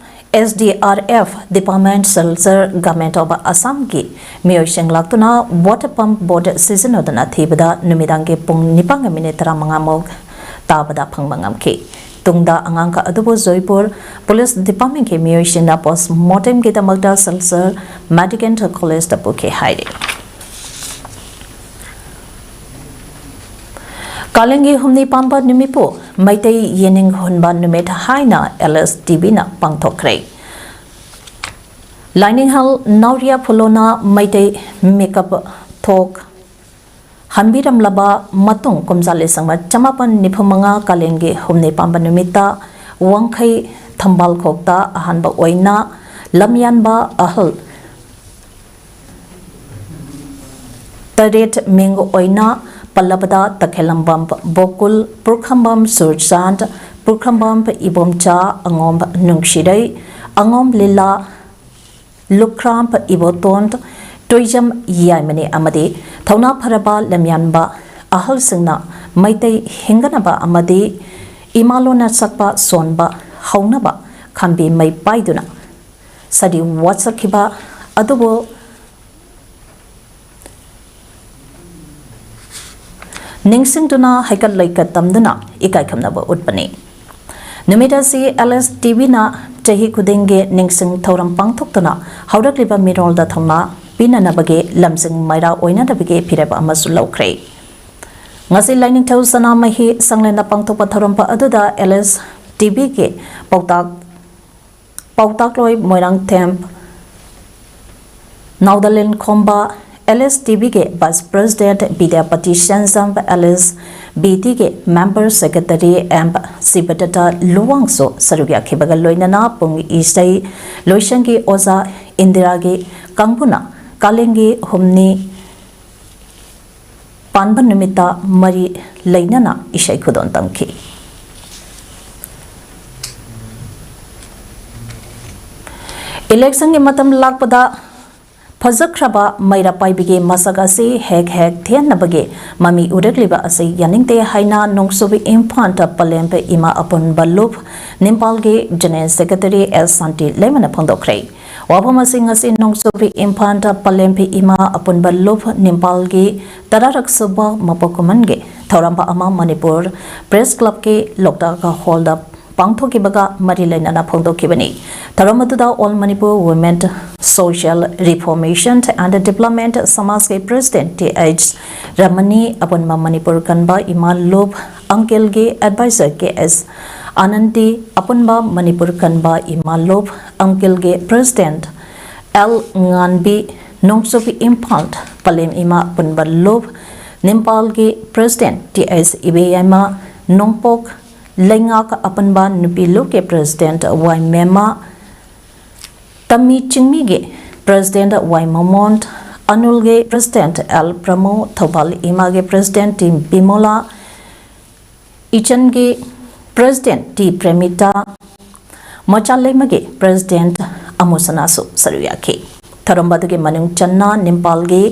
S D R F department, ꯁꯦꯜꯆꯔ, ꯒꯚꯔꯟꯃꯦꯟꯠ ꯑꯣꯐ ꯑꯁꯥꯝꯒꯤ ꯃꯤꯑꯣꯏꯁꯤꯡ ꯂꯥꯛꯇꯨꯅ ꯋꯥꯇꯔ ꯄꯝꯞ ꯕꯣꯠ ꯁꯤꯖꯤꯟꯅꯗꯨꯅ ꯊꯤꯕꯗ ꯅꯨꯃꯤꯗꯥꯡꯒꯤ ꯄꯨꯡ ꯅꯤꯄꯥꯟꯒ ꯃꯤꯅꯤꯠ ꯇꯔꯥꯃꯉꯥꯃꯨꯛ ꯇꯥꯕꯗ ꯐꯪꯕ ꯉꯝꯈꯤ꯫ ꯇꯨꯡꯗ ꯑꯉꯥꯡꯈꯛ ꯑꯗꯨꯕꯨ ꯖꯣꯏꯄꯨꯔ ꯄꯨꯂꯤꯁ ꯗꯤꯄꯥꯔꯠꯃꯦꯟꯠꯀꯤ ꯃꯤꯑꯣꯏꯁꯤꯡꯅ ꯄꯣꯁꯃꯣꯔꯇꯦꯝꯒꯤꯗꯃꯛꯇ ꯁꯦꯜꯆꯔ ꯃꯦꯗꯤꯀꯦꯜ ꯀꯣꯂꯦꯖꯇ ꯄꯨꯈꯤ ꯍꯥꯏꯔꯤ꯫ ꯀꯥꯂꯦꯟꯒꯤ ꯍꯨꯝꯅꯤ ꯄꯥꯟꯕ ꯅꯨꯃꯤꯠꯄꯨ ꯃꯩꯇꯩ ꯌꯦꯅꯤꯡ ꯍꯨꯟꯕ ꯅꯨꯃꯤꯠ ꯍꯥꯏꯅ ꯑꯦꯜ ꯑꯦꯁ ꯇꯤ ꯚꯤꯅ ꯄꯥꯡꯊꯣꯛꯈ꯭ꯔꯦ꯫ ꯂꯥꯏꯅꯤꯡꯍꯜ ꯅꯥꯎꯔꯤꯌꯥ ꯐꯨꯂꯣꯅ ꯃꯩꯇꯩ ꯃꯤꯀꯞ ꯊꯣꯛ ꯍꯟꯕꯤꯔꯝꯂꯕ ꯃꯇꯨꯡ ꯀꯨꯝꯖꯥ ꯂꯤꯁꯤꯡ ꯑꯃ ꯆꯃꯥꯄꯟ ꯅꯤꯐꯨ ꯃꯉꯥ ꯀꯥꯂꯦꯟꯒꯤ ꯍꯨꯝꯅꯤ ꯄꯥꯟꯕ ꯅꯨꯃꯤꯠꯇ ꯋꯥꯡꯈꯩ ꯊꯝꯕꯥꯜꯈꯣꯛꯇ ꯑꯍꯥꯟꯕ ꯑꯣꯏꯅ ꯂꯝꯌꯥꯟꯕ ꯑꯍꯜ ꯇꯔꯦꯠ ꯃꯤꯡ ꯑꯣꯏꯅ ꯄꯜꯂꯕꯗ ꯇꯈꯦꯂꯝꯕꯝ ꯕꯣꯀꯨꯜ, ꯄꯨꯔꯈꯝꯕꯝ ꯁꯨꯔꯆꯥꯟꯗ, ꯄꯨꯔꯈꯝꯕꯝ ꯏꯕꯣꯝꯆꯥ, ꯑꯉꯣꯝ ꯅꯨꯡꯁꯤꯔꯩ, ꯑꯉꯣꯝ ꯂꯤꯂꯥ, ꯂꯨꯈ꯭ꯔꯥꯝ ꯏꯕꯣꯇꯣꯟ, ꯇꯣꯏꯖꯝ ꯌꯥꯏꯃꯅꯤ ꯑꯃꯗꯤ ꯊꯧꯅꯥ ꯐꯔꯕ ꯂꯝꯌꯥꯟꯕ ꯑꯍꯜꯁꯤꯡꯅ ꯃꯩꯇꯩ ꯍꯤꯡꯒꯠꯅꯕ ꯑꯃꯗꯤ ꯏꯃꯥ ꯂꯣꯟꯅ ꯁꯛꯄ ꯁꯣꯟꯕ ꯍꯧꯅꯕ ꯈꯝꯕꯤ ꯃꯩ ꯄꯥꯏꯗꯨꯅ ꯁꯥꯗꯤ ꯋꯥꯁꯛꯈꯤꯕ ꯑꯗꯨꯕꯨ ꯅꯤꯡꯁꯤꯡꯗꯨꯅ ꯍꯩꯀꯠ ꯂꯩꯀꯠ ꯇꯝꯗꯨꯅ ꯏꯀꯥꯏ ꯈꯨꯝꯅꯕ ꯎꯠꯄꯅꯤ꯫ ꯅꯨꯃꯤꯠ ꯑꯁꯤ ꯑꯦꯜ ꯑꯦꯁ ꯇꯤ ꯚꯤꯅ ꯆꯍꯤ ꯈꯨꯗꯤꯡꯒꯤ ꯅꯤꯡꯁꯤꯡ ꯊꯧꯔꯝ ꯄꯥꯡꯊꯣꯛꯇꯨꯅ ꯍꯧꯔꯛꯂꯤꯕ ꯃꯤꯔꯣꯜꯗ ꯊꯧꯅꯥ ꯄꯤꯅꯅꯕꯒꯤ ꯂꯝꯖꯤꯡ ꯃꯩꯔꯥ ꯑꯣꯏꯅꯅꯕꯒꯤ ꯐꯤꯔꯦꯞ ꯑꯃꯁꯨ ꯂꯧꯈ꯭ꯔꯦ꯫ ꯉꯁꯤ ꯂꯥꯏꯅꯤꯡꯊꯧ ꯁꯅꯥꯃꯍꯤ ꯁꯪꯂꯦꯟꯗ ꯄꯥꯡꯊꯣꯛꯄ ꯊꯧꯔꯝ ꯑꯗꯨꯗ ꯑꯦꯜ ꯑꯦꯁ ꯇꯤ ꯚꯤꯒꯤ ꯄꯥꯎꯇꯥꯛ ꯄꯥꯎꯇꯥꯛꯂꯣꯏ ꯃꯣꯏꯔꯥꯡꯊꯦꯝ ꯅꯥꯎꯗꯂꯦꯟ ꯈꯣꯝꯕ, ꯑꯦꯜ ꯑꯦꯁ ꯇꯤ ꯚꯤꯒꯤ ꯚꯥꯏꯁ ꯄ꯭ꯔꯦꯁꯤꯗꯦꯟꯠ ꯕꯤꯗ꯭ꯌꯥꯄꯇꯤ ꯁꯦꯟꯖꯝ, ꯑꯦꯜ ꯑꯦꯁ ꯕꯤ ꯇꯤꯒꯤ ꯃꯦꯝꯕꯔ ꯁꯦꯀ꯭ꯔꯦꯇꯔꯤ ꯑꯦꯝ ꯁꯤꯕꯗꯠꯇ ꯂꯨꯋꯥꯡꯁꯨ ꯁꯔꯨꯛ ꯌꯥꯈꯤꯕꯒ ꯂꯣꯏꯅꯅ ꯄꯨꯡ ꯏꯁꯩ ꯂꯣꯏꯁꯪꯒꯤ ꯑꯣꯖꯥ ꯏꯟꯗꯤꯔꯥꯒꯤ ꯀꯥꯡꯕꯨꯅ ꯀꯥꯂꯦꯟꯒꯤ ꯍꯨꯝꯅꯤ ꯄꯥꯟꯕ ꯅꯨꯃꯤꯠꯇ ꯃꯔꯤ ꯂꯩꯅꯅ ꯏꯁꯩ ꯈꯨꯗꯣꯜ ꯇꯝꯈꯤ꯫ ꯏꯂꯦꯛꯁꯟꯒꯤ ꯃꯇꯝ ꯂꯥꯛꯄꯗ ꯐꯖꯈ꯭ꯔꯕ ꯃꯩꯔꯥ ꯄꯥꯏꯕꯤꯒꯤ ꯃꯁꯛ ꯑꯁꯤ ꯍꯦꯛ ꯍꯦꯛ ꯊꯦꯡꯅꯕꯒꯤ ꯃꯃꯤ ꯎꯔꯛꯂꯤꯕ ꯑꯁꯤ ꯌꯥꯅꯤꯡꯗꯦ ꯍꯥꯏꯅ ꯅꯣꯡꯆꯨꯞ ꯏꯝꯐꯥꯜꯗ ꯄꯂꯦꯝꯕ ꯏꯃꯥ ꯑꯄꯨꯟꯕ ꯂꯨꯞ ꯅꯤꯝꯄꯥꯜꯒꯤ ꯖꯦꯅꯦꯔꯦꯜ ꯁꯦꯀ꯭ꯔꯦꯇꯔꯤ ꯑꯦꯁ ꯁꯥꯟꯇꯤ ꯂꯩꯃꯅ ꯐꯣꯡꯗꯣꯛꯈ꯭ꯔꯦ꯫ ꯋꯥꯐꯝ ꯑꯁꯤ ꯉꯁꯤ ꯅꯣꯡꯆꯨꯞ ꯏꯝꯐꯥꯜꯗ ꯄꯂꯦꯝꯕꯤ ꯏꯃꯥ ꯑꯄꯨꯟꯕ ꯂꯨꯞ ꯅꯤꯝꯄꯥꯜꯒꯤ ꯇꯔꯥꯔꯛ ꯁꯨꯕ ꯃꯄꯣꯛ ꯀꯨꯝꯍꯟꯒꯤ ꯊꯧꯔꯝ ꯑꯃ ꯃꯅꯤꯄꯨꯔ ꯄ꯭ꯔꯦꯁ ꯀ꯭ꯂꯕꯀꯤ ꯂꯣꯛꯇꯥꯛ ꯍꯣꯜꯗ ꯄꯥꯡꯊꯣꯛꯈꯤꯕꯒ ꯃꯔꯤ ꯂꯩꯅꯅ ꯐꯣꯡꯗꯣꯛꯈꯤꯕꯅꯤ꯫ ꯊꯧꯔꯝ ꯑꯗꯨꯗ All Manipur Women Social Reformation and Development ꯁꯃꯥꯖꯀꯤ ꯄ꯭ꯔꯦꯁꯤꯗꯦꯟꯠ ꯇꯤ ꯑꯩꯆ ꯔꯃꯅꯤ, ꯑꯄꯨꯟꯕ ꯃꯅꯤꯄꯨꯔ ꯀꯟꯕ ꯏꯃꯥ ꯂꯨꯞ ꯑꯪꯀꯦꯜꯒꯤ ꯑꯦꯗꯚꯥꯏꯖꯔ ꯀꯦ ꯑꯦꯁ ꯑꯥꯅꯟꯗꯤ, ꯑꯄꯨꯟꯕ ꯃꯅꯤꯄꯨꯔ ꯀꯟꯕ ꯏꯃꯥ ꯂꯨꯞ ꯑꯪꯀꯦꯜꯒꯤ ꯄ꯭ꯔꯦꯁꯤꯗꯦꯟꯠ ꯑꯦꯜ ꯉꯥꯟꯕꯤ, ꯅꯣꯡꯆꯨꯞ ꯏꯝꯐꯥꯜ ꯄꯂꯦꯝ ꯏꯃꯥ ꯑꯄꯨꯟꯕ ꯂꯨꯞ ꯅꯤꯝꯄꯥꯜꯒꯤ president T H Ibeyaima, Nongpok ꯂꯩꯉꯥꯛ ꯑꯄꯨꯟꯕ ꯅꯨꯄꯤ ꯂꯨꯞꯀꯤ ꯄ꯭ꯔꯦꯁꯤꯗꯦꯟꯠ ꯋꯥꯏ ꯃꯦꯃꯥ, ꯇꯝꯃꯤ ꯆꯤꯡꯃꯤꯒꯤ ꯄ꯭ꯔꯦꯁꯤꯗꯦꯟꯠ ꯋꯥꯏ ꯃꯃꯣꯟ, ꯑꯅꯨꯜꯒꯤ ꯄ꯭ꯔꯦꯁꯤꯗꯦꯟꯠ ꯑꯦꯜ ꯄ꯭ꯔꯃꯣ, ꯊꯧꯕꯥꯜ ꯏꯃꯥꯒꯤ ꯄ꯭ꯔꯦꯁꯤꯗꯦꯟꯠ ꯇꯤ ꯕꯤꯃꯣꯂꯥ, ꯏꯆꯟꯒꯤ ꯄ꯭ꯔꯦꯁꯤꯗꯦꯟꯠ ꯇꯤ ꯄ꯭ꯔꯦꯃꯤꯇꯥ, ꯃꯆꯥꯂꯩꯃꯒꯤ ꯄ꯭ꯔꯦꯁꯤꯗꯦꯟꯠ ꯑꯃꯨꯁꯅꯥꯁꯨ ꯁꯔꯨꯛ ꯌꯥꯈꯤ꯫ ꯊꯧꯔꯝ ꯑꯗꯨꯒꯤ ꯃꯅꯨꯡ ꯆꯟꯅ ꯅꯤꯝꯄꯥꯜꯒꯤ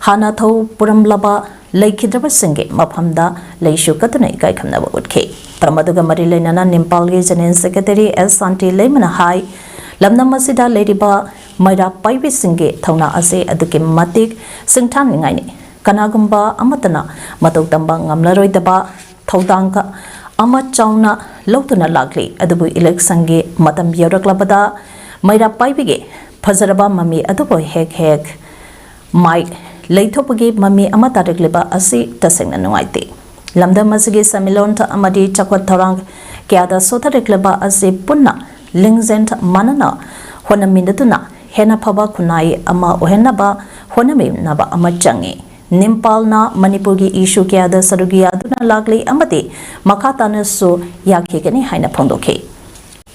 ꯍꯥꯟꯅ ꯊꯧ ꯄꯨꯔꯝꯂꯕ ꯂꯩꯈꯤꯗ꯭ꯔꯕꯁꯤꯡꯒꯤ ꯃꯐꯝꯗ ꯂꯩꯁꯨ ꯀꯠꯇꯨꯅ ꯏꯀꯥꯏ ꯈꯨꯝꯅꯕ ꯎꯠꯈꯤ꯫ ꯃꯇꯝ ꯑꯗꯨꯒ ꯃꯔꯤ ꯂꯩꯅꯅ ꯅꯤꯝꯄꯥꯜꯒꯤ General Secretary S ꯁꯥꯟꯇꯤ ꯂꯩꯃꯅ ꯍꯥꯏ, ꯂꯝꯗꯝ ꯑꯁꯤꯗ ꯂꯩꯔꯤꯕ ꯃꯩꯔꯥ ꯄꯥꯏꯕꯤꯁꯤꯡꯒꯤ ꯊꯧꯅꯥ ꯑꯁꯤ ꯑꯗꯨꯛꯀꯤ ꯃꯇꯤꯛ ꯁꯤꯡꯊꯥꯅꯤꯡꯉꯥꯏꯅꯤ꯫ ꯀꯅꯥꯒꯨꯝꯕ ꯑꯃꯠꯇꯅ ꯃꯇꯧ ꯇꯝꯕ ꯉꯝꯂꯔꯣꯏꯗꯕ ꯊꯧꯗꯥꯡ ꯑꯃ ꯆꯥꯎꯅ ꯂꯧꯗꯨꯅ ꯂꯥꯛꯂꯤ꯫ ꯑꯗꯨꯕꯨ election ꯒꯤ ꯃꯇꯝ ꯌꯧꯔꯛꯂꯕꯗ ꯃꯩꯔꯥ ꯄꯥꯏꯕꯤꯒꯤ ꯐꯖꯔꯕ ꯃꯃꯤ ꯑꯗꯨꯕꯨ ꯍꯦꯛ ꯍꯦꯛ ꯃꯥꯏ ꯂꯩꯊꯣꯛꯄꯒꯤ ꯃꯃꯤ ꯑꯃ ꯇꯥꯔꯛꯂꯤꯕ ꯑꯁꯤ ꯇꯁꯦꯡꯅ ꯅꯨꯡꯉꯥꯏꯇꯦ꯫ ꯂꯝꯗꯝ ꯑꯁꯤꯒꯤ ꯁꯦꯟꯃꯤꯠꯂꯣꯟ ꯑꯃꯗꯤ ꯆꯥꯎꯈꯠ ꯊꯧꯔꯥꯡ ꯀꯌꯥꯗ ꯁꯣꯊꯔꯛꯂꯤꯕ ꯑꯁꯤ ꯄꯨꯟꯅ ꯂꯤꯡꯖꯦꯜ ꯃꯥꯟꯅꯅ ꯍꯣꯠꯅꯃꯤꯟꯅꯗꯨꯅ ꯍꯦꯟꯅ ꯐꯕ ꯈꯨꯟꯅꯥꯏ ꯑꯃ ꯑꯣꯏꯍꯟꯅꯕ ꯍꯣꯠꯅꯃꯤꯟꯅꯕ ꯑꯃ ꯆꯪꯏ꯫ ꯅꯤꯝꯄꯥꯜꯅ ꯃꯅꯤꯄꯨꯔꯒꯤ issue ꯀꯌꯥꯗ ꯁꯔꯨꯛ ꯌꯥꯗꯨꯅ ꯂꯥꯛꯂꯤ ꯑꯃꯗꯤ ꯃꯈꯥ ꯇꯥꯅꯁꯨ ꯌꯥꯈꯤꯒꯅꯤ ꯍꯥꯏꯅ ꯐꯣꯡꯗꯣꯛꯈꯤ꯫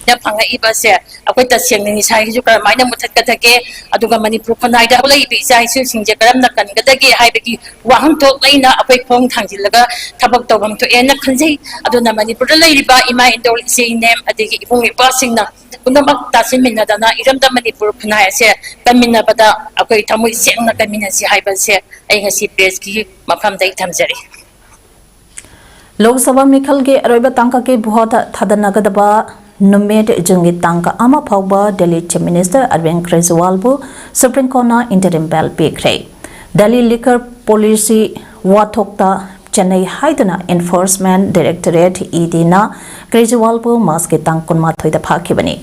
ꯗ ꯐꯪꯉꯛꯏꯕꯁꯦ ꯑꯩꯈꯣꯏ ꯇꯁꯦꯡꯅ ꯅꯤꯁꯥꯒꯤꯁꯨ ꯀꯔꯝꯍꯥꯏꯅ ꯃꯨꯊꯠꯀꯗꯒꯦ, ꯑꯗꯨꯒ ꯃꯅꯤꯄꯨꯔ ꯈꯨꯟꯅꯥꯏꯗ ꯍꯧꯔꯛꯏꯕ ꯏꯆꯥ ꯏꯁꯨꯁꯤꯡꯁꯦ ꯀꯔꯝꯅ ꯀꯟꯒꯗꯒꯦ ꯍꯥꯏꯕꯒꯤ ꯋꯥꯍꯟꯊꯣꯛ ꯂꯩꯅ ꯑꯩꯈꯣꯏ ꯈꯣꯡ ꯊꯥꯡꯖꯤꯜꯂꯒ ꯊꯕꯛ ꯇꯧꯐꯝ ꯊꯣꯛꯑꯦꯅ ꯈꯟꯖꯩ꯫ ꯑꯗꯨꯅ ꯃꯅꯤꯄꯨꯔꯗ ꯂꯩꯔꯤꯕ ꯏꯃꯥ ꯏꯟꯗꯣꯜ, ꯏꯆꯦ ꯏꯅꯦꯝ, ꯑꯗꯒꯤ ꯏꯕꯨꯡ ꯏꯄ꯭ꯋꯥꯁꯤꯡꯅ ꯄꯨꯝꯅꯃꯛ ꯇꯥꯁꯤꯟꯃꯤꯟꯅꯗꯅ ꯏꯔꯝꯗꯝ ꯃꯅꯤꯄꯨꯔ ꯈꯨꯟꯅꯥꯏ ꯑꯁꯦ ꯀꯟꯃꯤꯟꯅꯕꯗ ꯑꯩꯈꯣꯏ ꯊꯃꯣꯏ ꯁꯦꯡꯅ ꯀꯟꯃꯤꯟꯅꯁꯤ ꯍꯥꯏꯕꯁꯦ ꯑꯩ ꯉꯁꯤ press ꯀꯤ ꯃꯐꯝꯗ ꯑꯩ ꯊꯝꯖꯔꯤ꯫ ꯂꯣꯛ ꯁꯚꯥ ꯃꯤꯈꯜꯒꯤ ꯑꯔꯣꯏꯕ ꯇꯥꯡꯀꯛꯀꯤ ꯚꯣꯠ ꯊꯥꯗꯅꯒꯗꯕ ꯅꯨꯃꯤꯠ ꯖꯨꯟꯒꯤ ꯇꯥꯡ ꯑꯃ ꯐꯥꯎꯕ Delhi Chief Minister ꯑꯔꯕꯤꯟꯗ ꯀꯦꯖꯔꯤꯋꯥꯜꯕꯨ Supreme Court ꯅ interim bail ꯄꯤꯈ꯭ꯔꯦ꯫ ꯗꯦꯜꯂꯤ liquor policy ꯋꯥꯊꯣꯛꯇ ꯆꯦꯟꯅꯩ ꯍꯥꯏꯗꯨꯅ Enforcement Directorate, ED ꯅ ꯀꯦꯖꯔꯤꯋꯥꯜꯕꯨ ꯃꯥꯔꯆꯀꯤ ꯇꯥꯡ ꯀꯨꯟꯃꯥꯊꯣꯏꯗ ꯐꯥꯈꯤꯕꯅꯤ꯫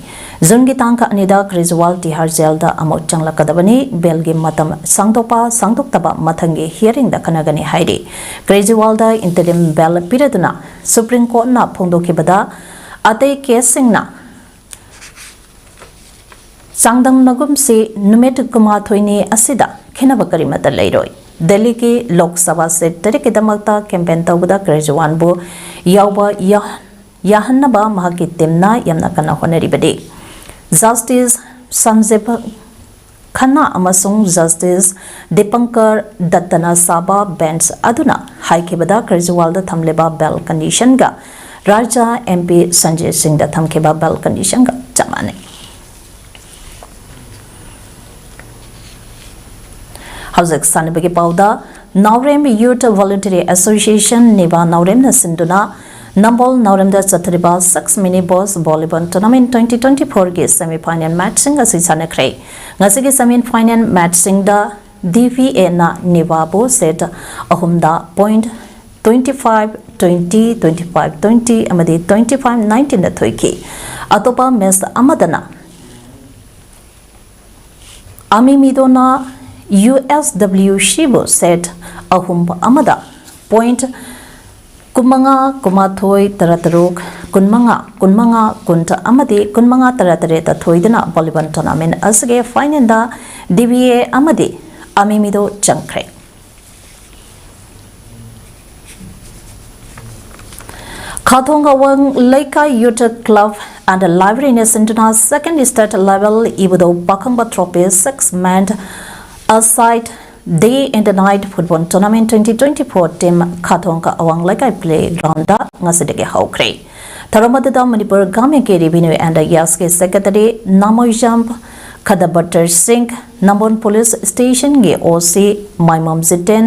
ꯖꯨꯟꯒꯤ ꯇꯥꯡ ꯑꯅꯤꯗ ꯀꯦꯖꯔꯤꯋꯥꯜ ꯇꯤꯍꯥꯔ ꯖꯦꯜꯗ ꯑꯃꯨꯛ ꯆꯪꯂꯛꯀꯗꯕꯅꯤ꯫ Bail ꯒꯤ ꯃꯇꯝ ꯁꯥꯡꯗꯣꯛꯄ ꯁꯥꯡꯗꯣꯛꯇꯕ ꯃꯊꯪꯒꯤ hearing ꯗ ꯈꯟꯅꯒꯅꯤ ꯍꯥꯏꯔꯤ꯫ ꯀꯦꯖꯔꯤꯋꯥꯜꯗ interim bail ꯄꯤꯔꯗꯨꯅ Supreme Court ꯅ ꯐꯣꯡꯗꯣꯛꯈꯤꯕꯗ ꯑꯇꯩ case ꯁꯤꯡꯅ ꯆꯥꯡꯗꯝꯅꯒꯨꯝꯁꯤ ꯅꯨꯃꯤꯠ ꯀꯨꯟꯃꯥꯊꯣꯏꯅꯤ ꯑꯁꯤꯗ ꯈꯦꯠꯅꯕ ꯀꯔꯤꯃꯠꯇ ꯂꯩꯔꯣꯏ꯫ ꯗꯦꯜꯂꯤꯒꯤ ꯂꯣꯛ ꯁꯚꯥ seat ꯇꯔꯦꯠꯀꯤꯗꯃꯛꯇ campaign ꯇꯧꯕꯗ ꯀꯦꯖꯔꯤꯋꯥꯜꯕꯨ ꯌꯥꯎꯕ ꯌꯥ-, ꯌꯥꯍꯟꯅꯕ ꯃꯍꯥꯛꯀꯤ team ꯅ ꯌꯥꯝꯅ ꯀꯟꯅ ꯍꯣꯠꯅꯔꯤꯕꯅꯤ꯫ Justice ꯁꯟꯖꯤꯕ ꯈꯟꯅꯥ ꯑꯃꯁꯨꯡ Justice ꯗꯤꯄꯪꯀꯔ ꯗꯠꯇꯅ ꯁꯥꯕ bench ꯑꯗꯨꯅ ꯍꯥꯏꯈꯤꯕꯗ ꯀꯦꯖꯔꯤꯋꯥꯜꯗ ꯊꯝꯂꯤꯕ bail condition ꯒ ꯔꯥꯖ꯭ꯌ MP ꯁꯟꯖꯦ ꯁꯤꯡꯗ ꯊꯝꯈꯤꯕ bail condition ꯒ ꯆꯞ ꯃꯥꯟꯅꯩ꯫ ꯍꯧꯖꯤꯛ ꯁꯥꯟꯅꯕꯒꯤ ꯄꯥꯎꯗ, ꯅꯥꯎꯔꯦꯝ Youth Voluntary Association, ꯅꯤꯕꯥ ꯅꯥꯎꯔꯦꯝꯅ ꯁꯤꯟꯗꯨꯅ ꯅꯝꯕꯣꯜ ꯅꯥꯎꯔꯦꯝꯗ ꯆꯠꯊꯔꯤꯕ Six Mini Boss Volleyball Tournament twenty twenty-fourꯒꯤ semi final matchꯁꯤꯡ ꯑꯁꯤ ꯁꯥꯟꯅꯈ꯭ꯔꯦ꯫ ꯉꯁꯤꯒꯤ semi final matchꯁꯤꯡꯗ DVAꯅ NIVAꯕꯨ set ꯑꯍꯨꯝꯗ point twenty five twenty, twenty five twenty ꯑꯃꯗꯤ twenty five nineteenꯗ ꯊꯣꯏꯈꯤ꯫ ꯑꯇꯣꯞꯄ match ꯑꯃꯗꯅ ꯑꯃꯤꯃꯤꯗꯣꯅ USWCꯕꯨ set ꯑꯍꯨꯝ ꯑꯃꯗ point ꯀꯨꯟꯃꯉꯥ, ꯀꯨꯟꯃꯥꯊꯣꯏ, ꯇꯔꯥꯇꯔꯨꯛ, ꯀꯨꯟꯃꯉꯥ, ꯀꯨꯟꯃꯉꯥ, ꯀꯨꯟ ꯑꯃꯗꯤ ꯀꯨꯟꯃꯉꯥ, ꯇꯔꯥꯇꯔꯦꯠꯇ ꯊꯣꯏꯗꯨꯅ volleyball tournamentꯁꯤꯒꯤ finalꯗ DVA ꯑꯃꯗꯤ ꯑꯃꯤꯃꯤꯗꯣ ꯆꯪꯈ꯭ꯔꯦ꯫ ꯈꯥꯊꯣꯡ ꯑꯋꯥꯡ ꯂꯩꯀꯥꯏ Youth Club and Libraryꯅ ꯁꯤꯟꯗꯨꯅ second state level ꯏꯕꯨꯙꯧ ꯄꯥꯈꯪꯕ trophy six man aside day and night football tournament twenty twenty-four team ꯈꯥꯊꯣꯡ ꯑꯋꯥꯡ ꯂꯩꯀꯥꯏ playgroundꯗ ꯉꯁꯤꯗꯒꯤ ꯍꯧꯈ꯭ꯔꯦ꯫ ꯊꯧꯔꯝ ꯑꯗꯨꯗ Manipur Garment Revenue and Yardꯁꯀꯤ secretary ꯅꯥꯃꯣꯏꯖꯥꯝ ꯈꯗꯕꯇꯔ ꯁꯤꯡ, ꯅꯝꯕꯣꯜ police stationꯒꯤ OC ꯃꯥꯏꯃꯣꯝ Jiten,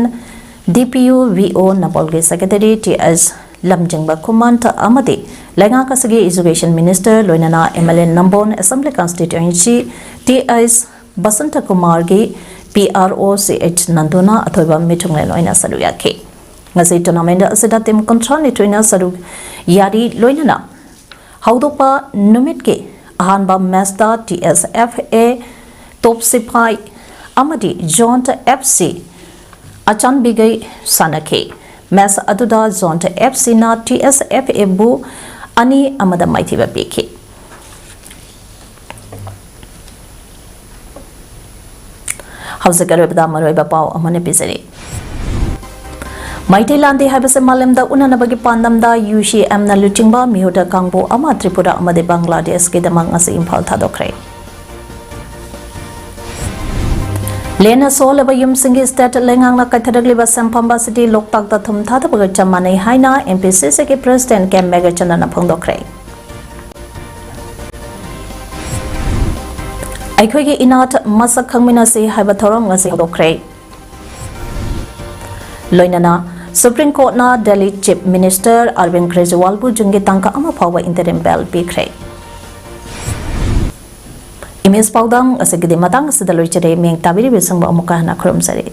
DPU VO ꯅꯝꯕꯣꯜꯒꯤ secretary Th ꯂꯝꯖꯤꯡꯕ ꯈꯨꯃꯟꯊ ꯑꯃꯗꯤ ꯂꯩꯉꯥꯛ ꯑꯁꯤꯒꯤ education minister ꯂꯣꯏꯅꯅ MLA ꯅꯝꯕꯣꯜ assembly constituency Th Basanta ꯀꯨꯃꯥꯔꯒꯤ PRO Ch ꯅꯟꯗꯨꯅ ꯑꯊꯣꯏꯕ ꯃꯤꯊꯨꯡꯂꯦꯟ ꯑꯣꯏꯅ ꯁꯔꯨꯛ ꯌꯥꯈꯤ꯫ ꯉꯁꯤ tournament ꯑꯁꯤꯗ team ꯀꯨꯟꯊ꯭ꯔꯥ ꯅꯤꯊꯣꯏꯅ ꯁꯔꯨꯛ ꯌꯥꯔꯤ꯫ ꯂꯣꯏꯅꯅ ꯍꯧꯗꯣꯛꯄ ꯅꯨꯃꯤꯠꯀꯤ ꯑꯍꯥꯟꯕ matchꯇ TSFA ꯇꯣꯞ ꯁꯤꯐꯥꯏ ꯑꯃꯗꯤ Zone FC ꯑꯆꯥꯟꯕꯤꯒꯩ ꯁꯥꯟꯅꯈꯤ꯫ Match ꯑꯗꯨꯗ Zone FCꯅ TSFAꯕꯨ ꯑꯅꯤ ꯑꯃꯗ ꯃꯥꯏꯊꯤꯕ ꯄꯤꯈꯤ꯫ ꯍꯧꯖꯤꯛ ꯑꯔꯣꯏꯕꯗ ꯃꯔꯨꯑꯣꯏꯕ ꯄꯥꯎ ꯑꯃꯅ ꯄꯤꯖꯔꯤ꯫ ꯃꯩꯇꯩ ꯂꯥꯟꯗꯤ ꯍꯥꯏꯕꯁꯦ ꯃꯥꯂꯦꯝꯗ ꯎꯅꯅꯕꯒꯤ ꯄꯥꯟꯗꯝꯗ UCMꯅ ꯂꯨꯆꯤꯡꯕ ꯃꯤꯍꯨꯠ ꯀꯥꯡꯕꯨ ꯑꯃ ꯇ꯭ꯔꯤꯄꯨꯔꯥ ꯑꯃꯗꯤ ꯕꯪꯒ꯭ꯂꯥꯗꯦꯁꯀꯤꯗꯃꯛ ꯉꯁꯤ ꯏꯝꯐꯥꯜ ꯊꯥꯗꯣꯛꯈ꯭ꯔꯦ꯫ ꯂꯦꯟꯅ ꯁꯣꯛꯍꯜꯂꯕ ꯌꯨꯝꯁꯤꯡꯒꯤ state ꯂꯩꯉꯥꯛꯅ ꯀꯥꯏꯊꯔꯛꯂꯤꯕ ꯁꯦꯟꯐꯝ ꯑꯁꯤꯗꯤ ꯂꯣꯛꯇꯥꯛꯇ ꯊꯨꯝ ꯊꯥꯗꯕꯒ ꯆꯞ ꯃꯥꯟꯅꯩ ꯍꯥꯏꯅ MPCCꯒꯤ president ꯀꯦ ꯃꯦꯘꯆꯟꯗ꯭ꯔꯅ ꯐꯣꯡꯗꯣꯛꯈ꯭ꯔꯦ꯫ ꯑꯩꯈꯣꯏꯒꯤ ꯏꯅꯥꯠ ꯃꯁꯛ ꯈꯪꯃꯤꯟꯅꯁꯤ ꯍꯥꯏꯕ ꯊꯧꯔꯝ ꯉꯁꯤ ꯍꯧꯗꯣꯛꯈ꯭ꯔꯦ꯫ ꯂꯣꯏꯅꯅ Supreme Courtꯅ Delhi Chief Minister Arvind Kejriwalꯕꯨ Juneꯒꯤ ꯇꯥꯡ ꯑꯃ ꯐꯥꯎꯕ interim bail ꯄꯤꯈ꯭ꯔꯦ꯫ Image ꯄꯥꯎꯗꯝ ꯑꯁꯤꯒꯤꯗꯤ ꯃꯇꯥꯡ ꯑꯁꯤꯗ ꯂꯣꯏꯖꯔꯦ꯫ ꯃꯤꯌꯦꯡ ꯇꯥꯕꯤꯔꯤꯕꯁꯤꯡꯕꯨ ꯑꯃꯨꯛꯀ ꯍꯟꯅ ꯈꯨꯔꯨꯝꯖꯔꯤ꯫